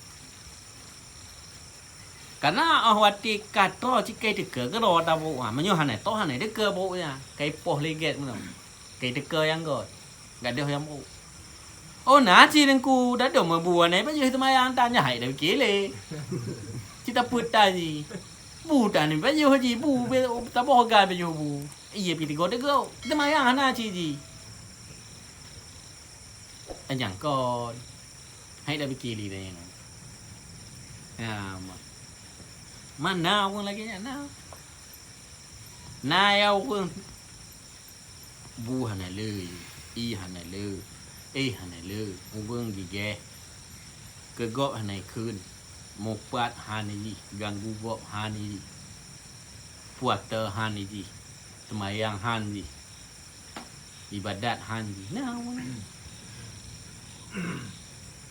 Kana óh watée ka tô cit ka teuka keudroe ata brôk nyan. Meunyoe hana tô, hana teuka brôk nyan. Ka ipoh lé gét meunoe. Ka teuka nyang göt. Gadôh nyang brôk. Oh, na cit Teungku, dadôm bu anai pajoh seumayang tan, nyan hai dah pike lé. Cit tapeuet tan jih. Bu tan pajoh jih, bu be-, taboh gai pajoh bu. Iya pi tigo-tigo. Seumayang hana cit jih. Anyang kon. Hai dah pike lé dah nyan. Ya, ma-, mana ureuëng lagée nyan na? Na ya ureuëng bu hana le, ié hana le, éh hana le, ureuëng gigéh, keu gob hana ikheun, mupat han jih, ganggu gob han jih, puasa han jih, seumayang han jih. Ibadat han jih. Nah, ureuëng.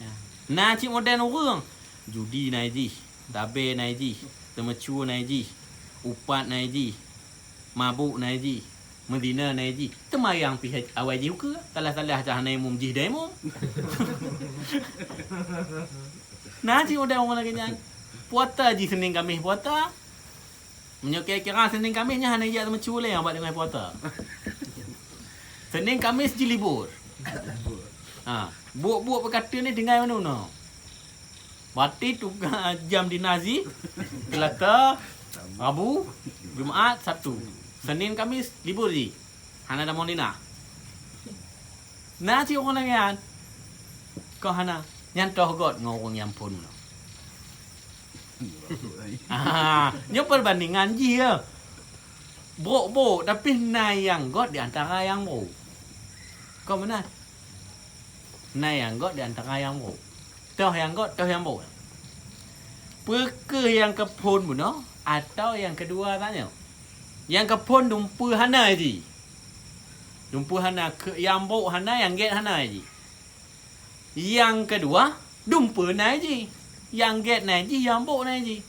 Ya. Na cit modern ureuëng. Judi na jih, tabé na jih, teumeucue na jih, upat na jih, mabuk na jih, meuzina na jih. Teumayang pih awai jih ukeue, salah-salah cah na imum jih dah imum. Na cit modern ureuëng lagée nyan. Puasa jih Senin Kamis puasa. Meunyoe kira-kira Senin Kamis nyan hana jak teumeucue lé bak teungoh puasa. Senin Kamis jih libur. Ha, buet-buet peukateun ni tinggai meunoe. Berarti tugaih jam dinas jih Seulasa, Rabu, Jumaat, Sabtu. Senin Kamis libur jih. Hana tamong dinas. Na cit ureuëng lagée nyan. Kon hana. Nyan toh göt ngon ureuëng nyang phon nyoe. Ah, nyoe peubandingan jih ya. Brôk-brôk, tapi na nyang göt di antara nyang brôk. Kon meunan. Na nyang göt di antara nyang brôk. Toh nyang göt, toh nyang brôk. Peu kheueh nyang keuphon bunoe atawa nyang keudua tanyoe? Nyang keuphon dumpeue hana jih. Dumpeue hana, keu-, nyang brôk hana, nyang gét hana jih. Nyang keudua, dumpeue na jih. Nyang gét na jih, nyang brôk na jih.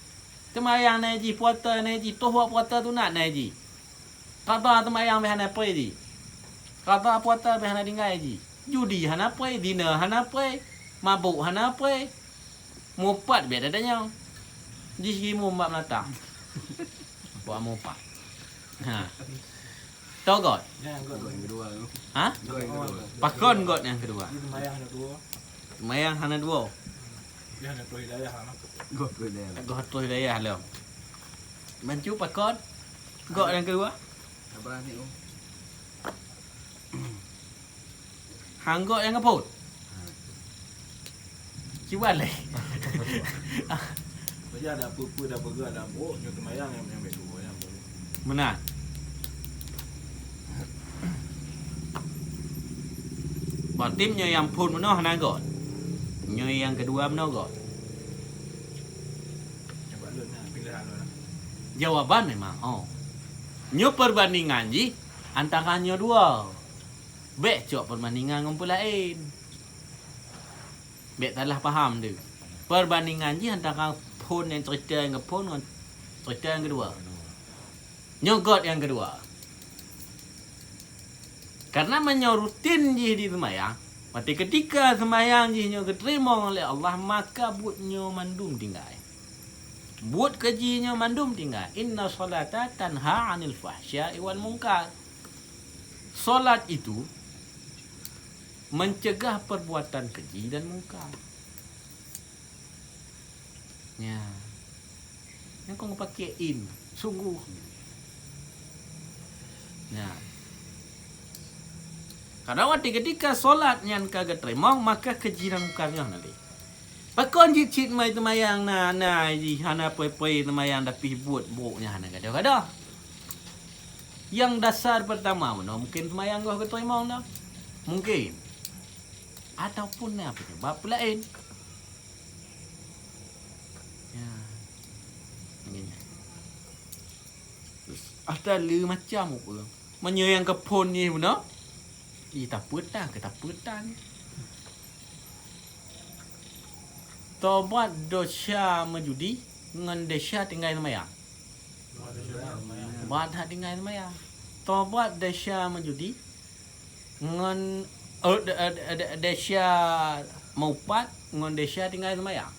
Teumayang na jih, puasa na jih, toh puasa sunat na jih. Qadha teumayang beh hana preh jih. Qadha puasa beh hana tinggai jih. Judi hana preh, zina hana preh, mabuk hana preh. Mupat beh dah nyoe. Jih imum bak meunatang. Buat mupat. Ha. Toh göt? Nyang göt. Göt nyang keudua tu. Ha? Göt nyang keudua. Pakon göt nyang keudua? Jih teumayang hana dua. Teumayang hana dua. Jih hana troh hidayah lah. Göt troh hidayah. Göt troh hidayah lom. Bancu pakon? Göt nyang keudua? Sabar ni, oh. Hanggot nyang keuphon. Cuba lé. Saja ada apa-apa dah peugah dah brok nyoe teumayang nyang, nyang bèk dua nyang brok. Meunan. Berarti nyoe nyang phon meunoe hana got. Nyoe nyang keudua meunoe got. Jawaban memang, oh. Nyoe perbandingan jih antara nyoe dua. Bèk cok perbandingan ngon peulaén. Bèk salah paham tu. Perbandingan jih antara phon nyang cerita nyang keuphon ngon cerita nyang keudua. Nyoe got nyang keudua. Karena meunyoe rutin jih di seumayang, watèe ketika seumayang jih nyoe geuteurimong lé Allah, maka buet nyoe mandum tinggai. Buet keji nyoe mandum tinggai. Inna sholata tanha 'anil fahsya'i wal munkar. Salat itu mencegah perbuatan keji dan mungkar. Ya. Nyang kon geupakè in, sungguh. Ya. Karena watèe ketika salat nyan ka geuteurimong, maka keji dan mungkar nyoe hana lé. Pakon jih cit mai teumayang na, na jih hana poi-poi teumayang tapi buet brok nyan hana gadoh-gadoh. Nyang dasar pertama meunoe mungken teumayang goh geuteurimong dah. Mungken. Ataupun na penyebab peulaén. Ya. Mungken. Ada le macam rupa. Meunyoe nyang keuphon jih meunoe, ih, tapeuet tan, keu tapeuet tan. Tobat desya meujudi ngon desya tinggai seumayang. Tobat that tinggai seumayang. Tobat desya meujudi ngon, oh, de-, de-, de-, desya meupat ngon desya tinggai seumayang.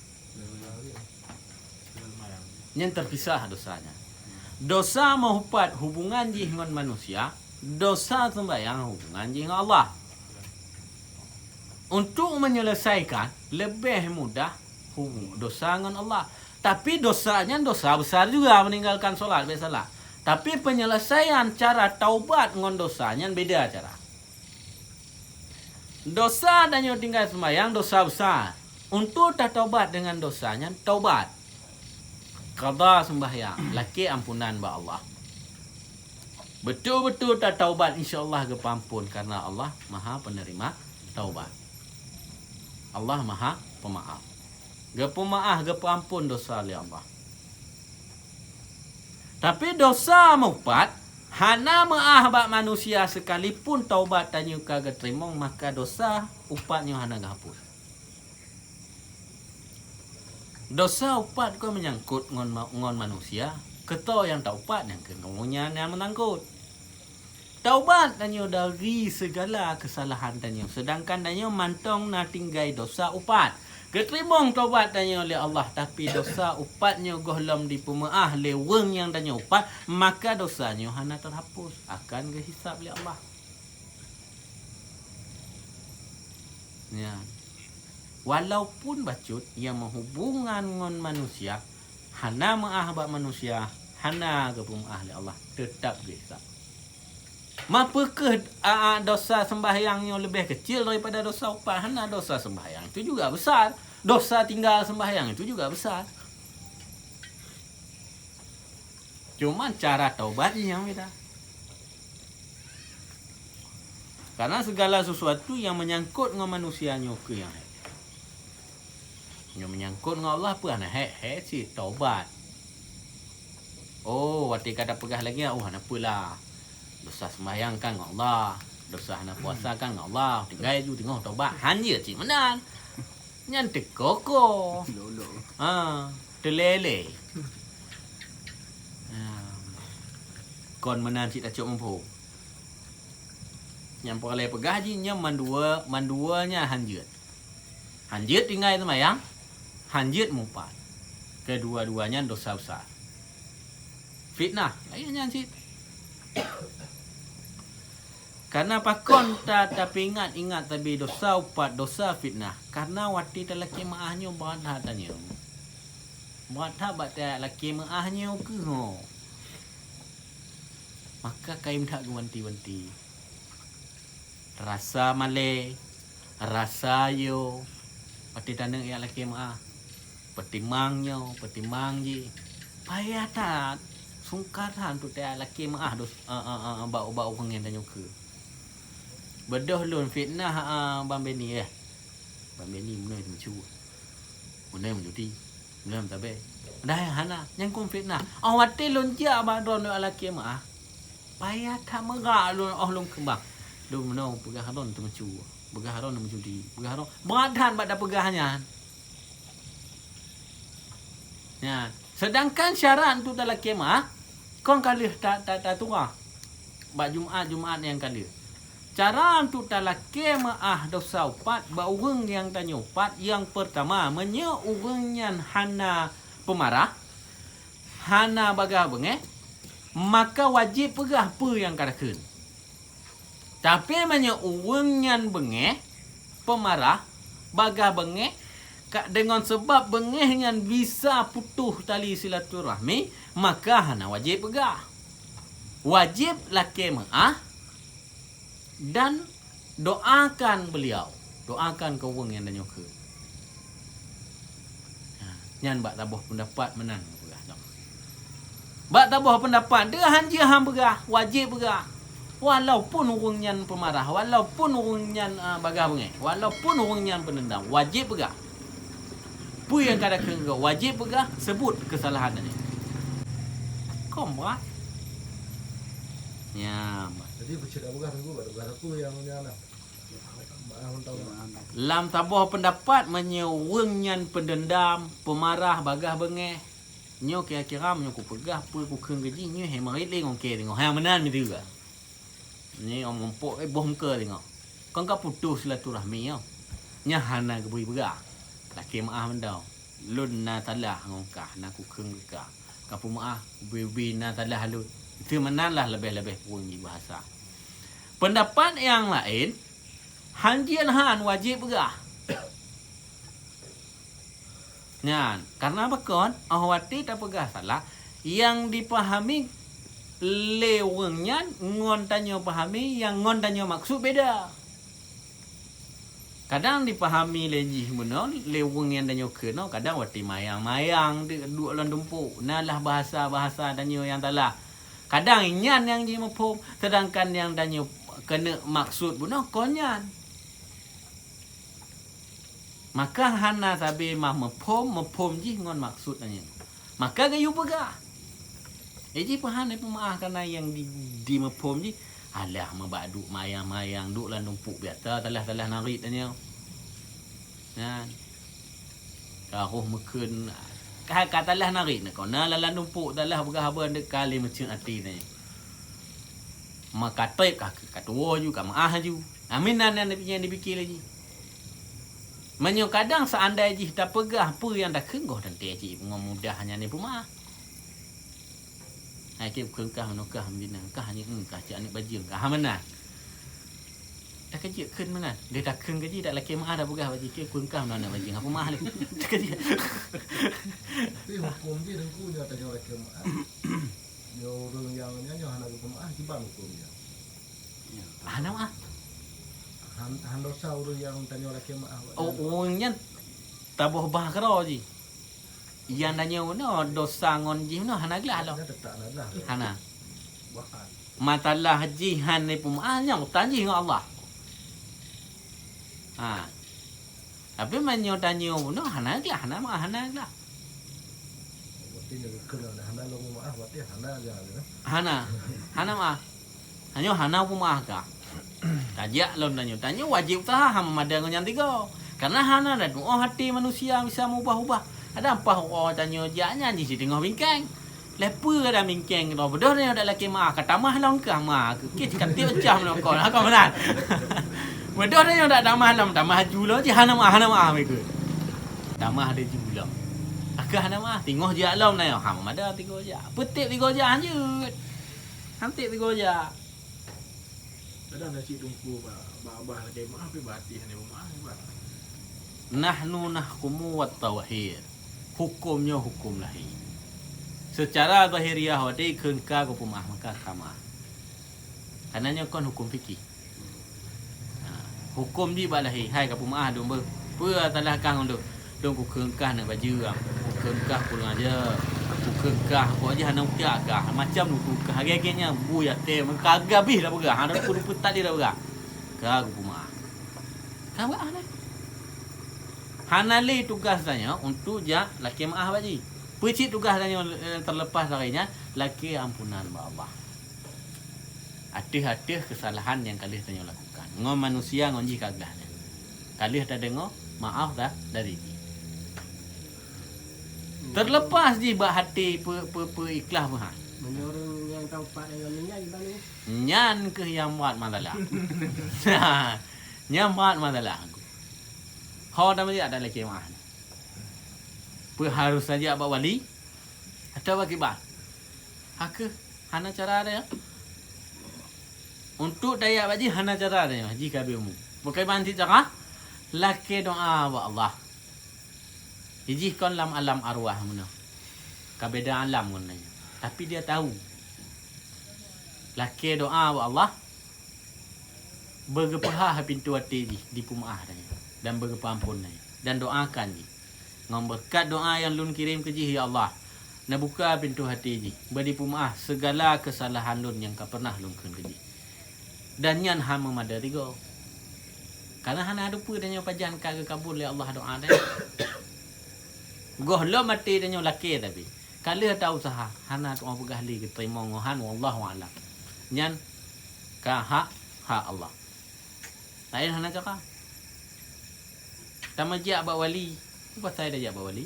Nyan teupisah dosa nyan. Dosa meupat hubungan jih ngon manusia, dosa seumbahyang hubungan jih ngon Allah. Untuk menyelesaikan, leubeh mudah hubung-, dosa ngon Allah. Tapi dosa nyan dosa besar juga, meninggalkan solat, bèk salah. Tapi penyelesaian cara taubat ngon dosa nyan beda cara. Dosa tanyoe tinggai seumbahyang, dosa besar. Untuk tataubat dengan dosa nyan, taubat. Qadha seumbahyang, lakèe ampunan bak Allah. Beutôi-beutôi tataubat, insya Allah geupeuampon, karena Allah Maha Penerima Taubat. Allah Maha Pemaaf. Geupeumaaf, geupeuampon dosa lé Allah. Tapi dosa meupat, hana meuah bak manusia, sekalipun taubat tanyoe ka geuteurimong, maka dosa upat nyoe hana geuhapus. Dosa upat kon meunyangkot ngon ma-, ngon manusia, keu toh nyang taupat nyang keu nyan nyang meunyangkot. Taubat tanyoe dari segala kesalahan tanyoe, sedangkan tanyoe mantong na tinggai dosa upat. Geuteurimong taubat tanyoe lé Allah, tapi dosa upat nyoe gohlom dipeumeuah lé weueng nyang tanyoe upat, maka dosa nyoe hana teuhapus, akan geuhisab lé Allah. Nyan. Walaupun bacut nyang meuhubungan ngon manusia, hana meuah bak manusia, hana geupeumeuah lé Allah, teutab geuhisab. Ma peu kheueh, a, a, dosa seumbahyang nyoe leubeh keucil daripada dosa upat? Hana, dosa seumbahyang itu juga besar. Dosa tinggal seumbahyang itu juga besar. Cuman cara taubat jih nyang beda. Karena segala sesuatu nyang meunyangkot ngon manusia nyoe kheueh nyang hék. Nyang meunyangkot ngon Allah peue hana hék, hék cit taubat. Oh, watèe ka tapeugah lagèe nyan, oh, hana peue lah. Dosa seumbahyang kan ngon Allah, dosa hana puasa kan ngon Allah, tinggai ju teungoh taubat, hanjeuet cit meunan. Nyan teuko-ko. Lolo. Ha, teulélé. Ha. Kon meunan cit tacok muphom. Nyang peureulèe peugah jih nyan mandua, mandua nyan hanjeuet. Hanjeuet tinggai seumayang, hanjeuet mupat. Keudua-dua nyan dosa besar. Fitnah, laén nyan cit. Karena pakon ta-, tapeuingat-ingat sabe dosa upat, dosa fitnah? Karena watèe talakèe meu'ah nyoe brat that tanyoe. Brat that bak talakèe meu'ah nyoe keuh ho. Maka kayém that geuwanti-wanti. Rasa malèe, rasa yo, pati taneuk jak lakée meu'ah. Peutimang nyoe, peutimang jih. Payah that, sungkar that untuk tajak lakée meu'ah dos, a, a, a, bak, bak ureuëng nyang tanyoe kheun. Beudôh lôn fitnah, a, Bang Beni, eh. Bang Beni meunyoe meucue. Meunyoe meujudi. Meunyoe meutabé. Padahai hana, nyang kon fitnah. Oh, watée lôn jak bak droeneuh lakée meu'ah. Payah that meugah lôn, oh, lôn keumbang. Lôn meunyoe peugah droeneuh teumeucue. Peugah droeneuh meujudi. Peugah droeneuh. Brat that bak tapeugah nyan. Nyan. Sedangkan syarat untuk talakée meu'ah, kon ka lheueh ta-, ta-, taturah bak Jumat-Jumat nyang ka lheueh. Cara untuk talakée meu'ah dosa upat bak ureuëng nyang tanyoe upat, nyang peurtama, meunyoe ureuëng nyan hana peumarah, hana bagaih beungéh, maka wajéb peugah peue nyang ka takheun. Tapi meunyoe ureuëng nyan beungéh, peumarah, bagaih beungéh, ka, deungon sabab beungéh nyan bisa putôh tali silaturahmi, maka hana wajéb peugah. Wajéb lakée meu'ah dan doakan beliau. Doakan keu ureuëng nyang tanyoe kheun. Ha, nyan bak saboh peundapat meunan geupeugah lom. Bak saboh peundapat, deuh han jeuet han peugah, wajéb peugah. Walaupun ureuëng nyan peumarah, walaupun ureuëng nyan, a, bagaih beungéh, walaupun ureuëng nyan peuneundam, wajéb peugah. Peue nyang ka takheun keu wajéb peugah, seubut keusalahan nyan. Kon brat. Nyan. Jadi, peue cit peugah teungku, bak peugah teungku nyang nyan lah. Lam saboh peundapat, meunyoe ureuëng nyan peudeundam, peumarah, bagaih beungéh, nyoe kira-kira meunyoe kupeugah peue kukheun keu jih, nyoe he meurit lé ngon kée deungoe. Hai meunan mideue. Nyoe mumpok, eh, boh muka deungoe. Kon ka putôh silaturahmi nyoe. Nyan hana geubri peugah. Lakée meu'ah mantong. Lôn na salah ngon kah, na kukheun keu kah. Ka peumeu'ah, ubé-ubé na salah lôn. Itu meunan lah leubeh-leubeh ureuëng jibahasa. Peundapat nyang laén, han jeuet han wajéb peugah. Nyan, karna pakon, óh watée tapeugah salah, nyang dipahami lé ureuëng nyan ngon tanyoe pahami, nyang ngon tanyoe maksud beda. Kadang dipahami lé jih bunoe, lé ureuëng nyang tanyoe kheun nyoe, kadang watée mayang-mayang, du-, duek lam tumpok, na lah bahasa-bahasa tanyoe nyang salah. Kadang nyan nyang jimuphom, seudangkan nyang tanyoe keuneuk maksud bunoe kon nyan. Maka hana sabe mah muphom, muphom jih ngon maksud tanyoe. Maka geuyue peugah. Eh, jih peuhan peumaáh kana nyang di, di muphom jih. Alah, meubak duek mayang-mayang, duek lam tumpok biasa, salah-salah narit tanyoe. Nyan. Ka roh meukheun, ka, ka salah narit na, kona lam, lam tumpok salah peugah haba deuk ka lé meuceuet até tanyoe. Maka treb ka, ka tuwoe ju, ka meuáh ju. Amin nan, nan nyang dipike lé jih. Meunyoe kadang seandai jih tapeugah peue nyang takheun goh teuntée cit ngon mudah nyan peumaáh. Hai keu kheun kah meunokah meudina kah nyeue kah cit aneuk bajeueng kah ha meunan. Takajeuet kheun meunan. Deh takheun ka jih tak lakée meuáh dah peugah bak jih keu kheun kah meunan aneuk bajeueng ha peumaáh lé. Takajeuet. Tapi huköm jih teungku nyoe tanyoe lakée meuáh. Nyoe ureuëng nyang nyan nyoe hana geupeumaáh kiban huköm jih. Hana meuáh. Han, han dosa ureuëng nyang tanyoe lakée meuáh. Oh, ureuëng nyan taboh bah keudroe jih. Nyang tanyoe bunoe dosa ngon jih bunoe hana glah lom. Hana. Masalah jih han lé peumaáh nyan utang jih ngon Allah. Ha. Tapi meunyoe tanyoe bunoe hana glah, hana meuáh, hana glah. Berarti nyoe keuneuk hana lom meuáh, berarti hana glah. Hana. Hana meuáh. Tanyoe hana peumaáh kah. Tajak lom tanyoe. Tanyoe wajéb useuha hana meumada ngon nyang tiga. Karena hana na tuoh até manusia bisa meubah-ubah. Ada ampah uroe tanyoe jak nyan jih siteungoh bingkeng. Lheuh peue ada mingkeng droe beudôh tanyoe dak lakée meuáh ka tamah lom kah meuáh keu kih cikatik pecah meulokon ha kon meunan. Beudôh tanyoe dak tamah lom tamah ju lom jih hana meuáh hana meuáh meukeue. Tamah ada ju lom. Akah hana meuáh tingoh jak lom tanyoe ha meumada tiga jak. Peutek tiga jak hanjeuet. Hantik tiga jak. Kadang na cit teungku bak, bak abah lakée meuáh, tapi bak até hana meuáh, bak. Nahnu nahkumu wat tauhid. Huköm nyoe huköm lahé. Seucara zahiriah watée kheun ka geupeumaáh maka ka meuáh. Karena nyoe kon huköm fikih. Ha. Huköm jih bak lahé, hai ka peumeu'ah lôn beuh. Peue salah kah ngon lôn? Lôn kukheun kah neuk bajeue, kukheun kah kurang aja, kukheun kah kok jih hana utak kah, macam lôn kheun kah, lagèe-lagèe nyan bui até, meuka gabéh dah peugah, hana peue-peue tadi dah peugah. Ka kupeumeu'ah. Ka meu'ah lé. Hana lé tugaih tanyoe untuk jak lakèe meu'ah bak jih. Peue cit tugaih tanyoe, eh, terlepas dari nyan, lakèe ampunan bak Allah. Ateueh-ateueh keusalahan nyang ka lheueh tanyoe lakukan. Ngon manusia ngon jih ka glah nyan. Ka lheueh tadeungoe maaf dah dari jih. Terlepas jih bak até peu-, peu-, peu ikhlas meuhan. Meunyoe ureueng nyang taupat nyang ninggai baru. Nyan keuh nyang brat masalah. Nyan brat masalah. Ho dah meulihat dah lakèe meu'ah. Peue harus tajak bak wali? Atawa bak kiban? Hakeuh, hana cara tanyoe. Untuk tajak bak jih hana cara tanyoe, jih ka abéh umu. Bukon ban cit cara, lakèe doa bak Allah. Jih kon lam alam arwah meunoe. Ka beda alam ngon tanyoe. Tapi dia tahu. Lakèe doa bak Allah. Beugeupeuhah pintoe até jih dipeumeu'ah tanyoe dan beugeupeuampon tanyoe dan doakan jih. Ngon beureukat doa nyang lôn kirém keu jih, ya Allah, neubuka pintoe até jih, beu dipeumeu'ah sigala keusalahan lôn nyang ka peureunah lôn kheun keu jih. Dan nyan hana meumada sigoe. Kareuna hana teupeue tanyoe pajan ka geukabul lé Allah doa tanyoe. Gohlom até tanyoe lakèe tapi ka lheueh ta useuha, hana tu'oh peugah lé geuteurimong ngon han, wallahu a'lam. Nyan ka hak, hak Allah. Laén hana cara. Tamajak bak wali, peue pasai tajak bak wali?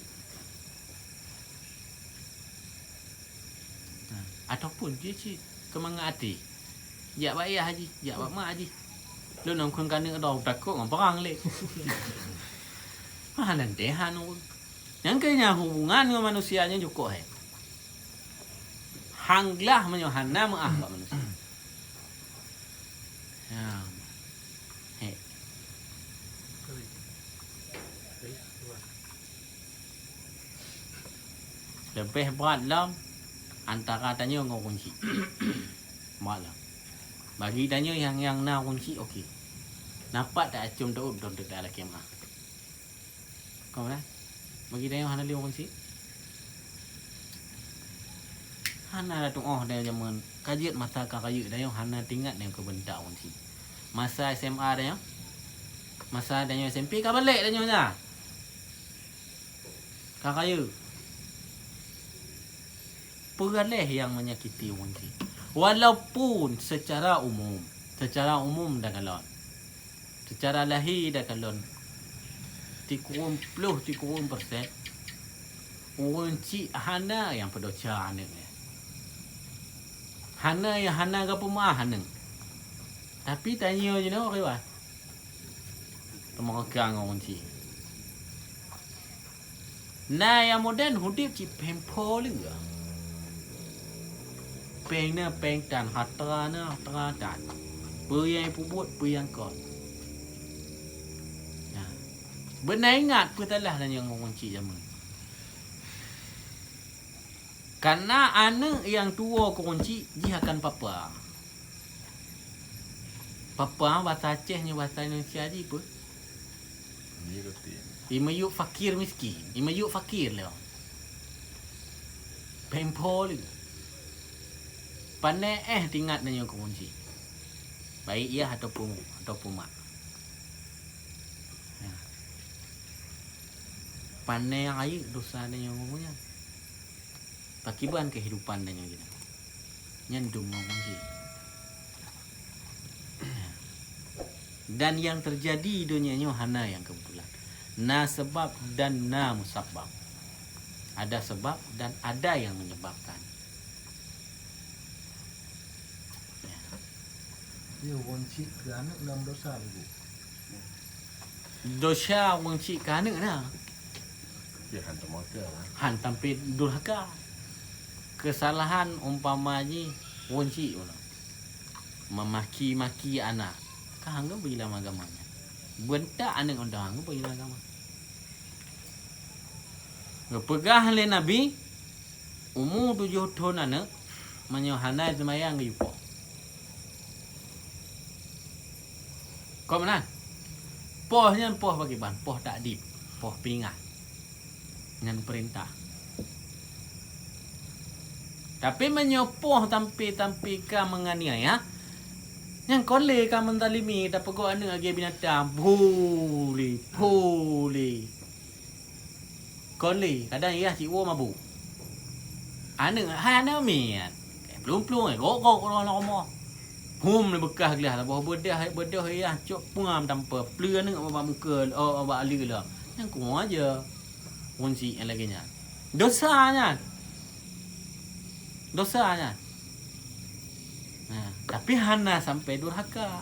Nah, ataupun jih cit keumangat até. Jak bak yah jih, jak bak mak jih. Lôn ngon kheun keuneuk droe takot ngon perang lé. Hana deh anu. Nyang keu nyan hubungan ngon manusia nyan jukok hai. Han glah meunyoe hana meu'ah bak manusia. Ya. He. Leubeh brat lom antara tanyoe ngon ureueng chik. Brat lom. Bagi tanyoe nyang, nyang na ureueng chik, oke. Na pat ta acum teuôt lom teuka lakèe meu'ah. Kon na? Bagi tanyoe hana lé ureueng chik. Hana latu'oh deh jameun ka jeuet masa ka rayeuk tanyoe hana teuingat nyan keu beuntak ureueng chik. Masa S M A tanyoe, masa tanyoe S M P ka balek tanyoe nyan. Ka rayeuk. Peue lé nyang menyakiti ureueng chik. Walaupun secara umum, secara umum takalon. Seucara lahé takalon, sikureueng ploh, sikureueng persen, ureueng chik hana nyang peudesya aneuk nyan. Hana nyang hana geupeumeu'ah aneuk. Tapi tanyoe jinoe kiban. Teuma ka ngon ureueng chik. Na nyang modern udeb cit péng po lé. Péng na péng tan, hareuta na hareuta tan. Peue nyang peubuet, peue nyang kon. Nah, beuna ingat peue salah tanyoe ngon ureueng chik jameun. Kareuna aneuk nyang tuwoe keu ureueng chik jih akan papa. Papa, basa Aceh nyoe basa Indonesia jih peue? Imeuyuek fakir miskin. Imeuyuek fakir lé. Péng po lé. Pane éh teuingat tanyoe keu ureueng chik. Baik yah ataupun, ataupun mak. Ya. Pane rayeuk dosa tanyoe ngon ureueng nyan. Pakiban keuhidupan tanyoe jinoe. Nyan dum ngon ureueng chik. Dan nyang teujadi donya nyoe hana nyang keubeutulan. Na seubab dan na musabab. Ada sebab dan ada yang menyebabkan. Ya. Jadi, ureueng chik keu aneuk lom dosa, Ibu? Dosa ureueng chik keu aneuk na. Ya, han teumeuka. Han sampai durhaka. Keusalahan umpama jih ureueng chik uroe nyoe. Memaki-maki anak. Ka han geubri lam agama nyan. Beuntak aneuk uroe nyoe han geubri lam agama. Geupeugah lé Nabi, umu tujoh thon aneuk, meunyoe hana seumayang geuyue poh. Kon meunan? Poh nyan poh pakriban? Poh takdib, poh peuringah. Nyan peurintah. Tapi meunyoe poh sampai-sampai ka meunganiaya, nyan kon lé ka meuzalimi, tapeugot aneuëk lagée binatang, pule, pule. Kon lé, kadang yah cit woe mabök. Aneuëk hai aneuëk miet. Plueng-plueng, eh, gok-gok uroe lam rumoh. Hum, beukah glah, boh beudoh, beudoh yah cok peungam tampa, pleue aneuëk bak muka, oh, bak aleue lom. Nyan kumoe aja. Kunci nyang lagée nyan. Dosa nyan. Dosa nyan. Nah, tapi hana sampai durhaka.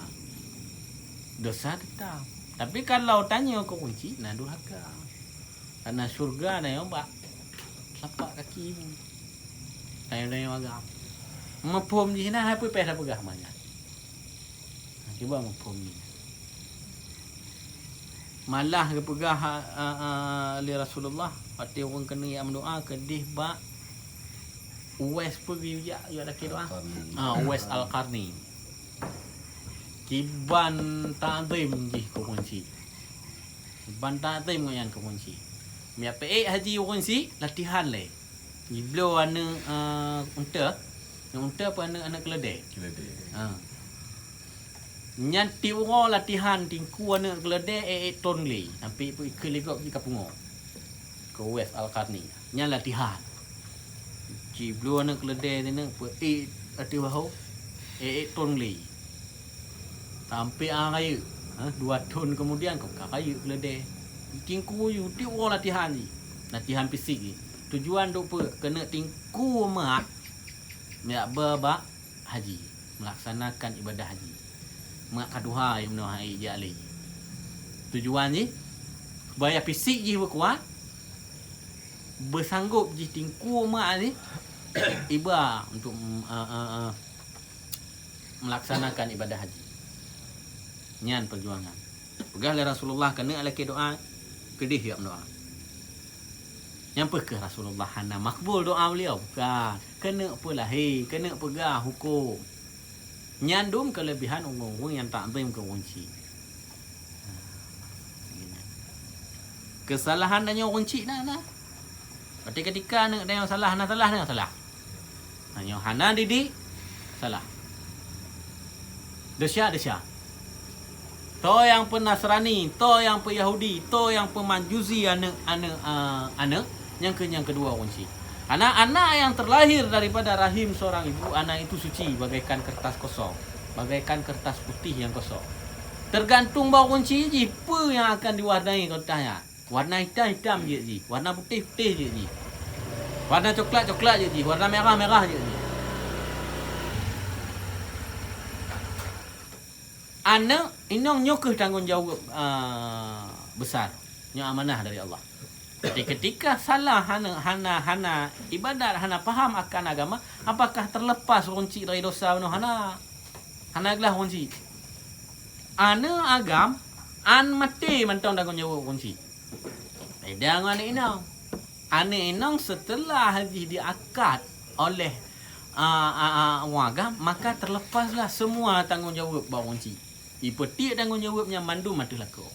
Dosa tetap. Tapi kalau tanyoe keu kunci, na durhaka. Karena syurga na nyang bak telapak kaki mu. Tanyoe-tanyoe agam. Muphom jih na, hai peue payah tapeugah manyang. Nah, cuba muphom jih. Malah geupeugah, a, a, a, lé Rasulullah, watée ureuëng keuneuk jak meudoa keudeh bak Uwais peue geuyue jak, jak lakée doa? Al-Qarni. Ah, Uwais Al-Qarni. Kiban ta'zim jih keu kunci. Kiban ta'zim ngon nyan keu kunci. Miak peuék haji keu kunci, latihan lé. Jibloe aneuëk, eh, unta. Aneuëk unta apa aneuëk, aneuëk keuleudée? Keuleudée. Ha. Nyan tiep uroe latihan tingku aneuëk keuleudée ék-ék ton lé. Sampai ikeu ligop jih ka pungo. Keu Uwais Al-Qarni. Nyan latihan. Jibloe aneuëk keuleudée teuneuk peuék ateueh bahu. Ék-ék ton lé. Sampai a rayeuk, ha, dua thon kemudian ka rayeuk keuleudée. Tingku yue tiep uroe latihan jih. Latihan fisik jih. Tujuan untuk peue? Keuneuk tingku mak miak ba bak haji, melaksanakan ibadah haji. Mak ka tuha meunoe hai jak lé. Tujuan jih, supaya fisik jih beukuat, beusanggob jih tingku mak jih iba untuk, eh, eh, eh, melaksanakan ibadah haji. Nyan perjuangan. Peugah lé Rasulullah keuneuk lakée doa, keudeh jak meudoa. Nyang peue keuh Rasulullah hana makbul doa beliau? Bukan. Keuneuk peulahé, keuneuk peugah huköm. Nyan dum keulebihan ureuëng-ureuëng nyang ta'zim keu kunci. Keusalahan tanyoe kunci na, na. Berarti ketika aneuëk tanyoe salah, na salah, na salah. Tanyoe hana didik, salah. Desya, desya. Toh nyang peunasrani, toh nyang peuyahudi, toh nyang peumajusi aneuëk, aneuëk, eh, aneuëk, nyang keu-, nyang keudua kunci. Anak-anak yang terlahir daripada rahim seorang ibu, anak itu suci bagaikan kertas kosong, bagaikan kertas putih yang kosong. Tergantung bak kunci jih peue nyang akan diwarnai kertas nyan. Warna hitam, hitam jeuet jih. Warna putéh, putéh jeuet jih. Warna coklat, coklat jeuet jih. Warna merah, merah jeuet jih. Aneuëk inong nyoe keuh tanggong jaweueb, a, besar. Nyoe amanah dari Allah. Jadi ketika salah hana, hana, hana ibadat, hana paham akan agama, apakah terlepas kunci dari dosa bunoe? Hana. Hana glah kunci. Aneuëk agam, an maté mantong tanggong jaweueb kunci. Beda ngon aneuëk inong. Aneuëk inong setelah jih diakat oleh, a, a, a, ureuëng agam, maka terlepaslah semua tanggong jaweueb bak ureuëng chik. Ipeutiek tanggong jaweueb nyan mandum ateueh lakoe.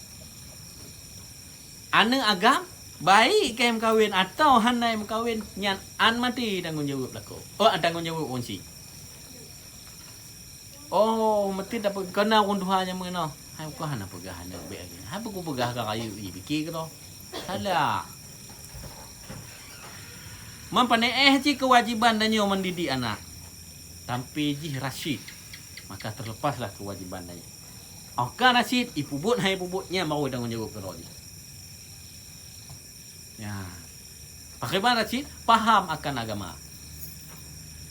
Aneuëk agam, baik ka meukawen atawa hana meukawen, nyan an maté tanggong jaweueb lakoe. Oh, tanggong jaweueb ureuëng chik. Oh, meuti tapeugah na ureuëng tuha nyang meunoe. Hai, bukan hana peugah hana bék lagée nyan. Hai, peue kupeugah ka rayeuk jih, pike keudroe. Salah. Meupanéh cit keuwajéban tanyoe mendidik anak. Sampai jih rasyid, maka terlepaslah keuwajéban tanyoe. Óh ka rasyid, ipubuet hai pubuet nyan baru tanggong jaweueb keudroe jih. Ya. Pakriban rasyid paham akan agama.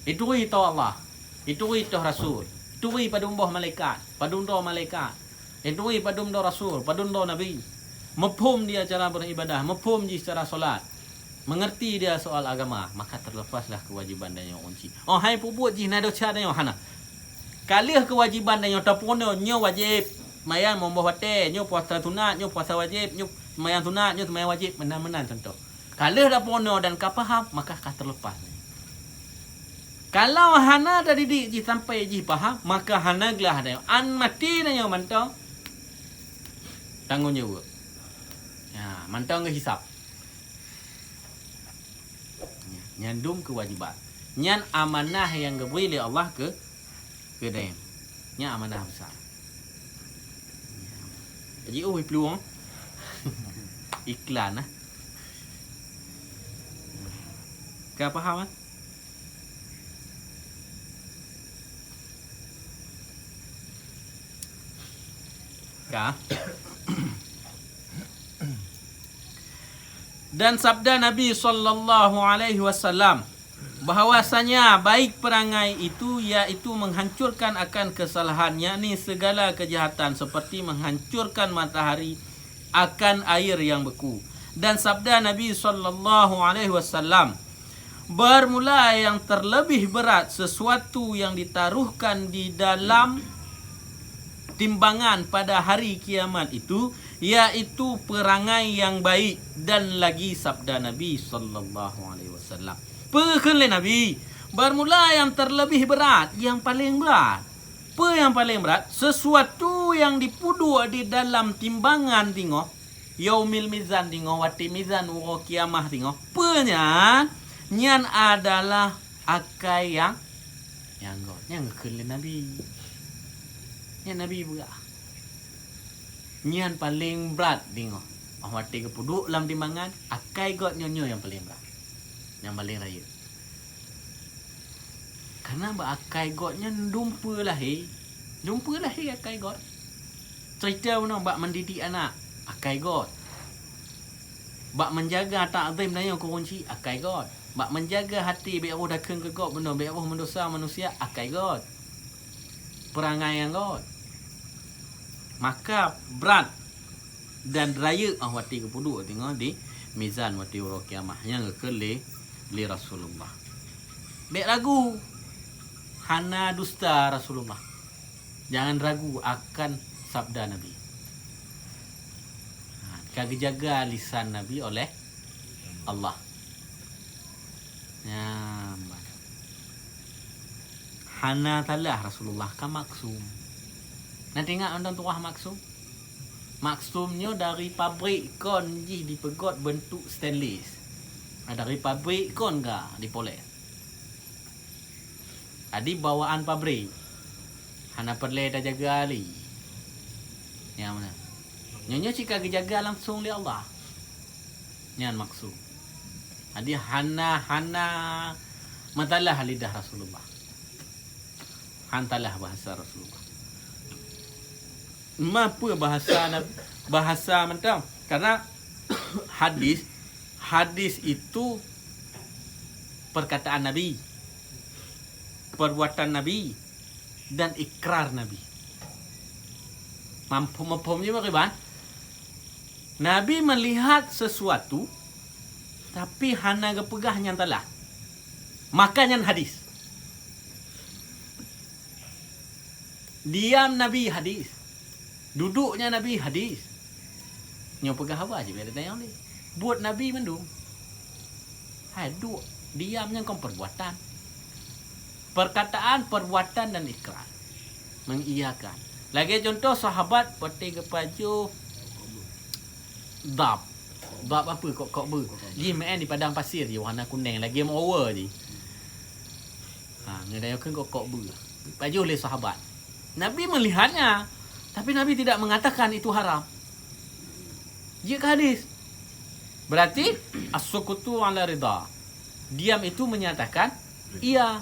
Ituri toh Allah, ituri toh Rasul, ituri padum boh malaikat, padum droe malaikat, ituri padum droe Rasul, padum droe Nabi. Muphom dia cara beribadah, muphom jih cara solat, mengerti dia soal agama, maka terlepaslah kewajiban dan nyoe kunci. Oh, hai pubuet jih na desya dan nyoe hana. Ka lheueh kewajiban dan nyoe tapeurunoe, nyoe wajéb. Seumayang limong boh watée, nyoe puasa sunat, nyoe puasa wajéb, nyoe seumayang sunat, nyoe seumayang wajéb, meunan-meunan contoh. Ka lheueh tapeurunoe dan ka paham, maka ka terlepas. Kalau hana tadidik jih sampai jih paham, maka hana glah dan nyoe. An maté dan nyoe mantong. Tanggong jaweueb. Ya, mantong geuhisab. Ya, nyan dum keuwajiban. Nyan amanah nyang geubri lé Allah keu, keu dayang. Nyan amanah besar. Jadi, oh, iplueng. Iklan, ah. Ka paham, ah? Ka. Dan sabda Nabi sallallahu alaihi wasallam, bahwasanya baik perangai itu, yaitu menghancurkan akan kesalahan, yakni segala kejahatan, seperti menghancurkan matahari akan air yang beku. Dan sabda Nabi sallallahu alaihi wasallam, bermula yang terlebih berat sesuatu yang ditaruhkan di dalam timbangan pada hari kiamat itu, yaitu perangai yang baik. Dan lagi sabda Nabi sallallahu alaihi wasallam, peue kheun lé Nabi, bermula yang terlebih berat, yang paling berat. Peue nyang paleng brat? Sesuatu nyang jipeuduek di dalam timbangan singoh, yaumil mizan singoh, watée mizan uroe kiamah singoh. Peue nyan? Nyan adalah akai nyang, nyang göt. Nyang geukheun lé Nabi. Nyan Nabi peugah. Nyan paleng brat singoh. Óh watée geupeuduek lam timbangan, akai göt nyoe, nyoe nyang paleng brat. Nyang paleng rayeuk. Karena bak akai göt nyan dum peue lahé. Dum peue lahé akai göt. Cerita bunoe bak mendidik anak, akai göt. Bak menjaga takzim dan nyang keurunci, akai göt. Bak menjaga hati bék roh dakheun keu göt bunoe, bék roh meudosa manusia, akai göt. Perangai nyang göt. Maka brat dan rayeuk óh watée geupeuduek teungoh di mizan watée uroe kiamah nyang geukheun lé, lé Rasulullah. Bék ragu, hana dusta Rasulullah. Jangan ragu akan sabda Nabi. Ha, ka geujaga lisan Nabi oleh Allah. Nyan, hana salah Rasulullah, ka maksum. Na teuingat mantong tuah maksum? Maksum nyoe dari pabrik kon jih dipeugöt beuntuk stainless. Nah, dari pabrik kon ka dipoles. Jadi bawaan pabrik. Hana peureulée tajaga lé. Nyang mana? Nyoe nyoe cit ka geujaga langsung lé Allah. Nyan maksum. Jadi hana, hana masalah lidah Rasulullah. Han salah bahasa Rasulullah. Ma peue bahasa Nab-, bahasa mantong? Karena hadis, hadis itu perkataan Nabi, perbuatan Nabi, dan ikrar Nabi. Mampu mafhum je bagaimana? Nabi melihat sesuatu, tapi hana geupeugah nyang salah. Maka nyan hadis. Diam Nabi hadis. Duduknya Nabi hadis. Nyoe peugah haba cit beda tanyong lé. Buet Nabi mandum. Hai, duek, diam nyan kon perbuatan. Perkataan, perbuatan dan ikrar. Mengiyakan. Lagée contoh sahabat watée geupajoh dab. Dab apa? Kok-kok beu. Jih meu'en di padang pasir jih warna kuneng lagée meu'owa jih. Ha, ngeudayokon kok-kok beu. Pajoh lé sahabat. Nabi melihatnya, tapi Nabi tidak mengatakan itu haram. Jeuet keu hadis. Berarti as-sukutu ala ridha. Diam itu menyatakan iya.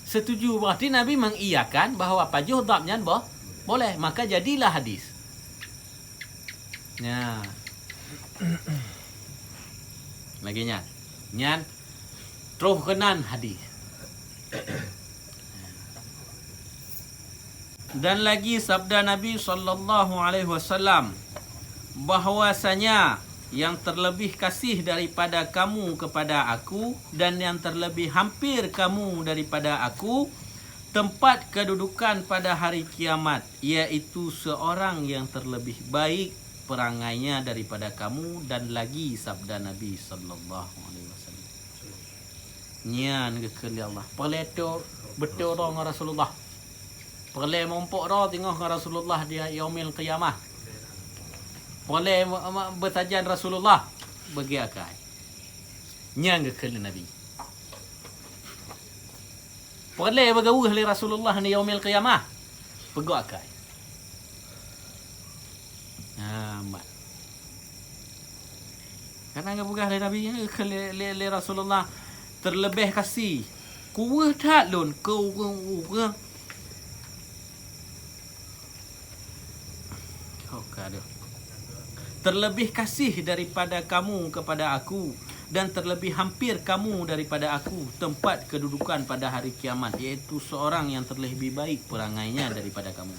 Setuju, berarti Nabi mengiyakan bahwa pajoh dab nyan boh, boleh, maka jadilah hadis. Nya. Lagi nyan. Nyan troh keunan hadis. Dan lagi sabda Nabi sallallahu alaihi wasallam, bahwasanya yang terlebih kasih daripada kamu kepada aku dan yang terlebih hampir kamu daripada aku tempat kedudukan pada hari kiamat, yaitu seorang yang terlebih baik perangainya daripada kamu, dan lagi sabda Nabi sallallahu alaihi wasallam. Nyan geukheun lé Allah. Peureulée beutôi droe ngon Rasulullah. Peureulée meurumpok droe teungoh ngon Rasulullah di Yaumil Qiyamah. Peureulée me-, me-, beusajan Rasulullah, beugée akai. Nyan geukheun lé Nabi. Peureulée beugaweuh lé Rasulullah di Yaumil Qiyamah, peugok akai. Nah, mat. Karena geupeugah lé Nabi, eh, lé, lé, lé Rasulullah, "Teuleubeh kasih kuweuh that lôn keu ureuëng-ureuëng." Oh, ka deuh. "Terlebih kasih daripada kamu kepada aku, dan terlebih hampir kamu daripada aku tempat kedudukan pada hari kiamat, yaitu seorang yang terlebih baik perangainya daripada kamu."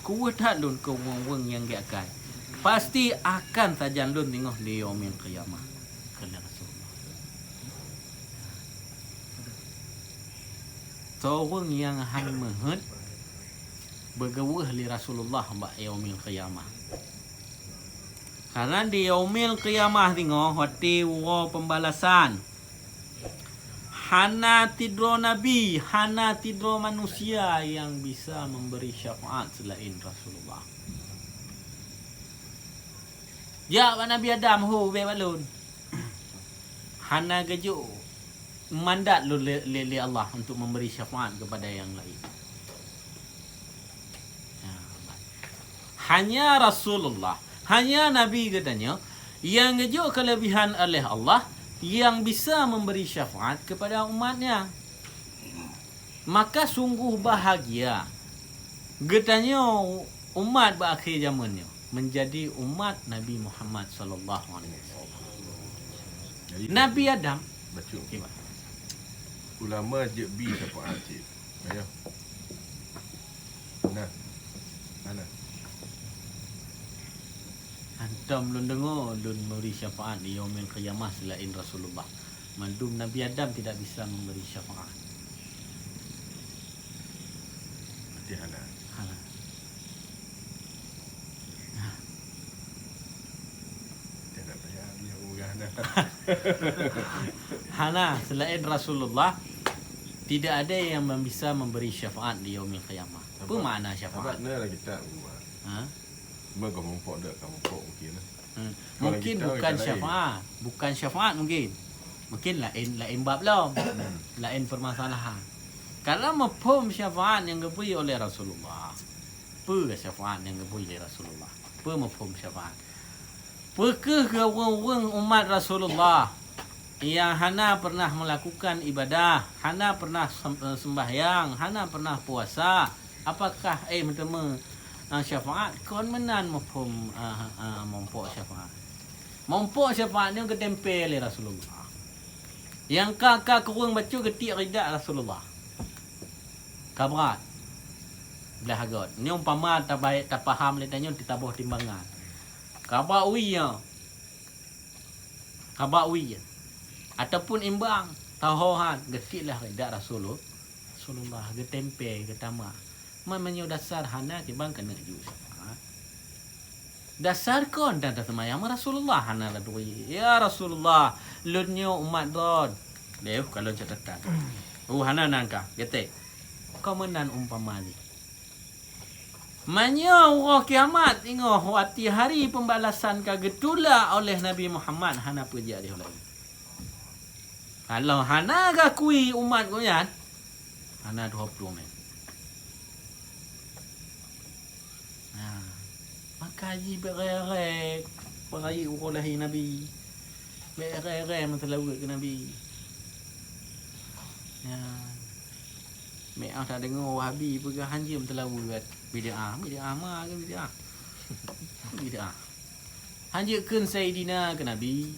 Kuweuh that lôn keu ureuëng-ureuëng nyang gét akai. Pasti akan sajan lôn teungoh di Yaumil Qiyamah. Kheun lé Rasulullah. Soe ureuëng nyang han meuheuet beugaweuh lé Rasulullah bak Yaumil Qiyamah. Karena di Yaumil Qiyamah teungoh watée uroe pembalasan. Hana sidroe nabi, hana sidroe manusia nyang bisa memberi syafaat selain Rasulullah. Jak bak Nabi Adam, "Ho, bèk bak lôn." Hana geujok mandat lôn lé, lé, lé Allah untuk memberi syafaat kepada yang lain. Hanya Rasulullah, hanya Nabi geutanyoe nyang geujok keulebihan oleh Allah, nyang bisa memberi syafaat kepada umat-Nya. Maka sungguh bahagia geutanyoe umat bak akhé jameun nyoe menjadi umat Nabi Muhammad sallallahu alaihi wasallam. Jadi, Nabi Adam. Bacut. Okey, Mak. Ulama jeuet bi syafaat cit. Ayo. Nah. Nah, nah. Hantom lôn deungoe lôn meuri syafaat di Yaumil Qiyamah selain Rasulullah. Mandum Nabi Adam tidak bisa memberi syafaat. Berarti hana. Hana. Nah. Tidak payah dia urang dah. Hana, selain Rasulullah, tidak ada yang bisa memberi syafaat di Yaumil Qiyamah. Apa makna syafaat? Sabab na dalam kitab. Ha? Cuma kau mumpok dak, kau mumpok mungkin lah. Hmm. Kalau mungkin kita bukan lain. Syafaat, bukan syafaat mungkin. Mungkin lain, lain bab lom. Hmm. Lain permasalahan. Kalau mafhum syafaat nyang geubri oleh Rasulullah. Peue syafaat nyang geubri lé Rasulullah? Peue mafhum syafaat? Peu kheueh keu ureuëng-ureuëng umat Rasulullah nyang hana pernah melakukan ibadah, hana pernah sem-, eh, sembahyang, hana pernah puasa, apakah, eh, meuteumé, eh, syafaat? Kon meunan mafhum, eh, eh, mumpok syafaat. Mumpok syafaat nyoe geutempé lé Rasulullah. Nyang ka, ka kureueng bacut geutiek ridak Rasulullah. Ka brat. Blah göt. Nyoe umpama tabaét tapaham lé tanyoe titaboh timbangan. Ka brat wie nyoe. Ka brat wie. Ataupun imbang, taho han, geutiek lah ridak Rasulul-, Rasulullah, geutempé, geutama. Man meunyoe dasar hana kiban keuneuk ju syafaat. Dasar kon dan taseumayang Rasulullah hana ladui. Ya Rasulullah, lôn nyoe umat droen. Deuh, kalon catatan. Oh, hana nan ka, getek. Kon meunan umpama lé. Meunyoe uroe kiamat ingoh watée hari pembalasan ka geutulak oleh Nabi Muhammad, hana peue jak lé ulôn. Kalau hana gakui umat gobnyan, hana dua puluh menit. Nah, maka jih bèk rè-rè peurayeuk uroe lahé Nabi. Bèk rè-rè meuseulaweuet keu Nabi. Ya. Meu'ah tadeungoe Wahabi peugah hanjeuet meuseulaweuet. Bid'ah, bid'ah ma keu bid'ah. Bid'ah. Hanjeuet kheun Saidina keu Nabi.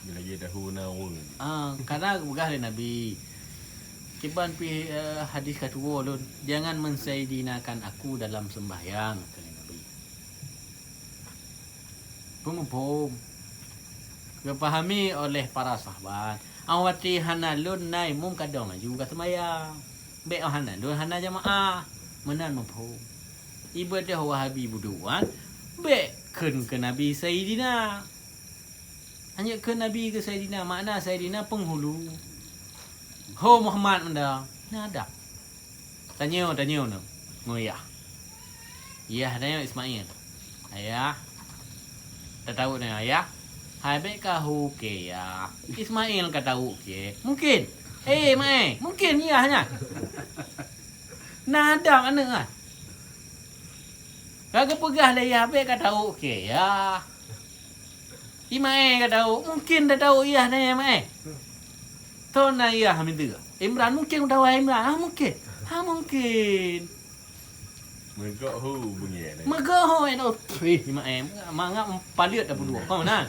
Bila dia tahu na ureueng. Ah, karena geupeugah lé Nabi. Kiban pih, eh, hadis ka tuwoe lôn, "Jangan mensaidinakan aku dalam sembahyang," kheun Nabi. Peumuphom. Geupahami oleh para sahabat, "Ah, watèe hana lôn na imum kadang laju ka seumayang. Bèk hana lôn hana jamaah." Meunan muphom. Ibadah Wahabi budoan, bèk kheun keu Nabi Saidina. Hanya kheun Nabi keu Saidina, makna Saidina penghulu. Ho Muhammad meuda, na adab. Tanyoe, tanyoe nyoe ngon yah. Yah tanyoe Ismail. Ayah. Tatawök tanyoe, "Yah, hai bèk ka hu kèe, Yah." Ismail ka tawök kèe. Mungkin. Eh, Maé, mungkin yah nyan. Na adab aneuk ah. Ka geupeugah lé yah, "Bèk ka tawök kèe, Yah." Imaé ka tawök, mungkin tatawök yah nyan Imaé. Toh na yah minteue. Imran mungkin tawök Imran, ha mungkin. Ha mungkin. Meugok hu beungéh nyan. Meugok hu, eh, oh, pih, Imaé, mangat paleuet dah peuduek. Kau mana?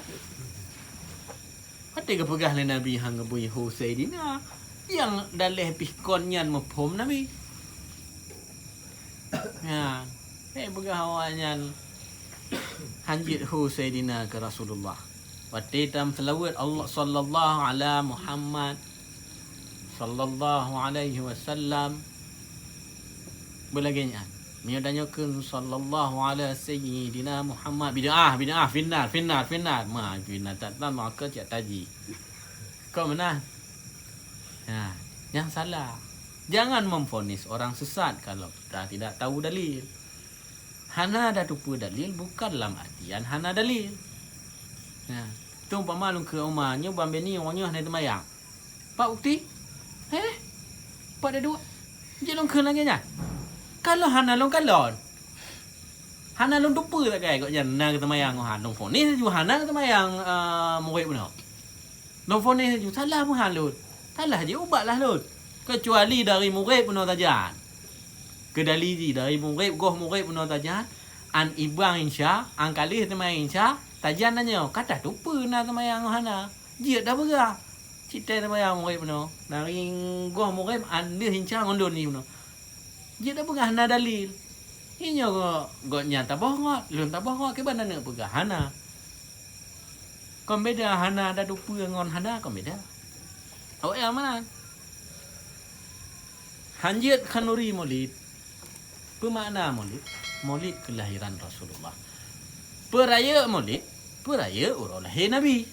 Watèe geupeugah lé Nabi han geubri hu Saidina, nyang daleh pih kon nyan muphom Nabi. Nyan, eh, peugah awaknyan han jeuet hu Saidina keu Rasulullah. Watèe tameuseulaweuet Allah, sallallahu ala Muhammad, sallallahu alaihi wasallam, beulagèe nyan. Meunyoe tanyoe kheun sallallahu ala sayyidina Muhammad, bid'ah, bid'ah, finnar, finnar, finnar. Ma, finnar, tak, tak, maka cak taji. Kok meunan? Nah, nyang salah. Jangan memvonis orang sesat kalau kita tidak tahu dalil. Hana tateupeue dalil bukan lam artian hana dalil. Nah, tu umpama lôn kheun uma nyoe ban bini nyoe hana teumayang. Pat bukti? Eh? Pat dua? Jeuet lôn kheun lagèe nyan. Kalau hana lôn kalon. Hana lôn teupeue sagai gobnyan na geuteumayang ngon hana. Lôn vonis laju hana geuteumayang, eh, murit bunoe. Lôn vonis laju salah meuhan lôn. Salah jih ubat lah lôn. Keucuali dari murit bunoe sajan. Keudali jih dari murit, goh murit bunoe sajan. An ibang insya, an ka lheueh teumayang insya, sajan tanyoe, ka tateupeue na teumayang ngon hana. Jeuet dah peugah. Cit teumayang murit bunoe. Dari goh murit an lheueh insya ngon lôn jih bunoe. Jeuet dah peugah na dalil. Inyoe go-, gobnyan taboh ngot, lôn taboh ngot, kiban aneuk peugah hana. Kon beda hana tateupeue ngon hana, kon beda. Awak nyang meunan. Han jeuet khanuri Maulid. Peue makna Maulid? Maulid keulahiran Rasulullah. Peurayeuk Maulid, peurayeuk uroe lahé Nabi.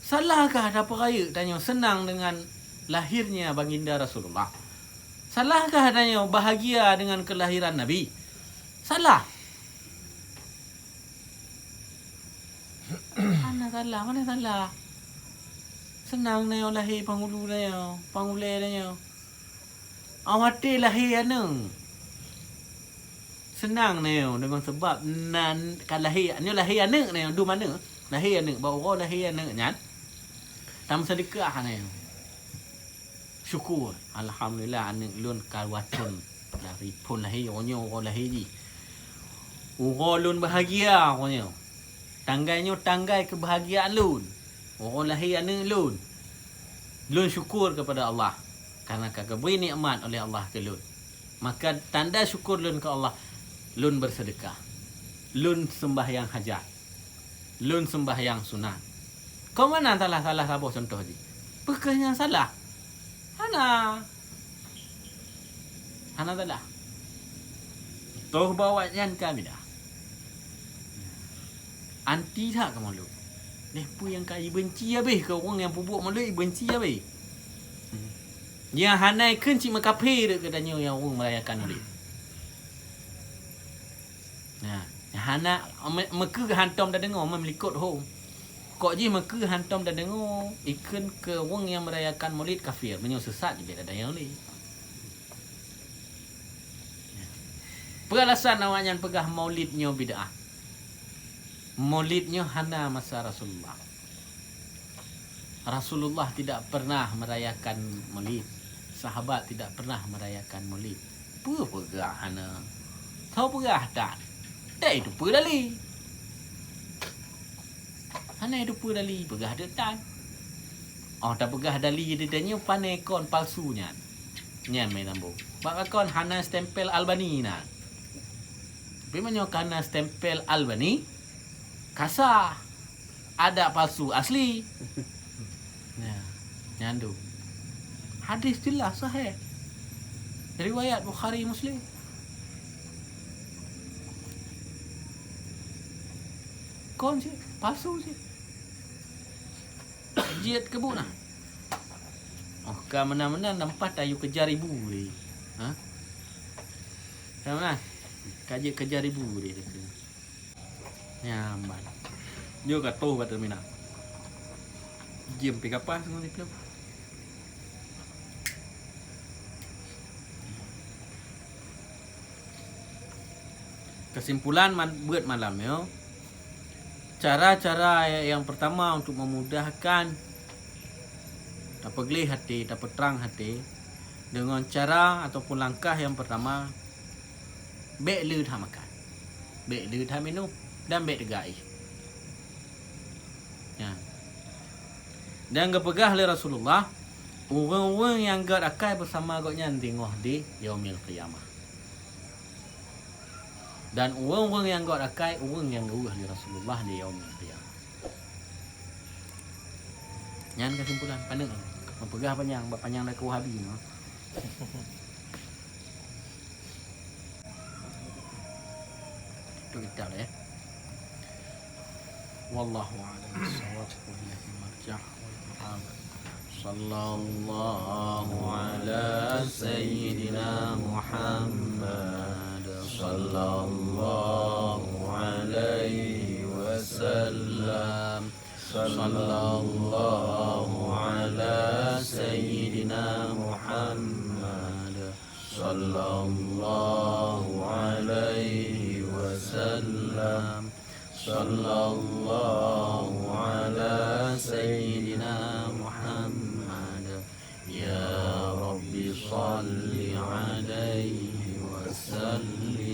Salahkah tapeurayeuk tanyoe seunang deungon lahirnya Baginda Rasulullah? Salahkah tanyoe bahagia deungon keulahiran Nabi? Salah. Hana salah, mana salah? Seunang tanyoe lahé pangulu tanyoe, pangulèe tanyoe. Awai watèe lahé aneuk. Seunang tanyoe deungon sabab nan ka lahé, nyoe lahé aneuk tanyoe, dum aneuk. Lahé aneuk, bak uroe lahé aneuk nyan. Tameuseudekah tanyoe. Syukur, alhamdulillah aneuk lôn ka watèe dari phon lahé, uroe nyoe uroe lahé jih. Uroe lôn bahagia uroe nyoe. Tanggai nyoe tanggai keubahgiaan lôn. Uroe lahé aneuk lôn. Lôn syukur keupada Allah karena ka geubri nikmat oleh Allah keu lôn. Maka tanda syukur lôn keu Allah, lôn beuseudeukah, lôn seumbahyang hajat, lôn seumbahyang sunat. Kon meunan salah-salah saboh cuntoh jih. Peu kheueh nyang salah? Hana. Hana salah. Toh bahwa nyan ka beda. Anti that keu Maulid. Leh peue nyang ka ibenci habéh keu ureueng nyang peubuet Maulid, ibenci habéh. Nyang hana ikheun cit meukafé rot keu tanyoe nyang ureueng merayakan Maulid. Nah, hana me-, meukeu hantom tadeungoe, meulikot hom. Kok jih meukeu hantom tadeungoe, ikheun keu ureueng nyang merayakan Maulid kafir, meunyoe sesat jih beda dayang lé. Peue alasan awaknyan peugah Maulid nyoe bid'ah? Maulid nyoe hana masa Rasulullah. Rasulullah tidak pernah merayakan Maulid. Sahabat tidak pernah merayakan Maulid. Peue peugah hana? Tho peugah that. Dai teupeue dali. Hana teupeue dali, peugah deuk tan. Oh, tapeugah dali di tanyoe pane kon palsu nyan. Nyan meunan bu. Bak kon hana stempel Albani na. Tapi meunyoe ka na stempel Albani, ka sah. Ada palsu asli. Nah, nyan tu. Hadis jelas sahih. Riwayat Bukhari Muslim. Kon cit, palsu cit. Jeuet keu buet na. Oh, Ka meunan-meunan nampak tayue kejar ibu deh. Ha? Ka meunan? Ka jeuet kejar ibu deh. Nyan ban. Jeuet ka toh bak terminal. Jeuem pih ka paih ngon diplom. Kesimpulan man-, buet malam nyoe, cara-cara yang pertama untuk memudahkan tapeugleh até, tapeutrang até, dengan cara ataupun langkah yang pertama, bèk le that makan, bèk le that minum, dan bèk teuga éh. Nyan. Dan geupeugah lé Rasulullah, ureuëng-ureuëng nyang gét akai beusama gobnyan teungoh di Yaumil Qiyamah. Dan ureuëng-ureuëng nyang gét akai, ureuëng nyang geuweueh lé Rasulullah di Yaumil Qiyamah. Nyan kesimpulan, paneuk. Meupeugah panyang, bak panyang lakoe Wahabi nyoe. Tu kitab, eh. Wallahu a'lam bissawab. Wabillahi marja' wal ma'ab. Sallallahu ala sayyidina Muhammad. Sallallahu alaihi wasallam. Sallallahu ala sayyidina Muhammad. Sallallahu alaihi wasallam. Sallallahu ala sayyidina Muhammad. Ya Rabbi, salli alaihi wasallim.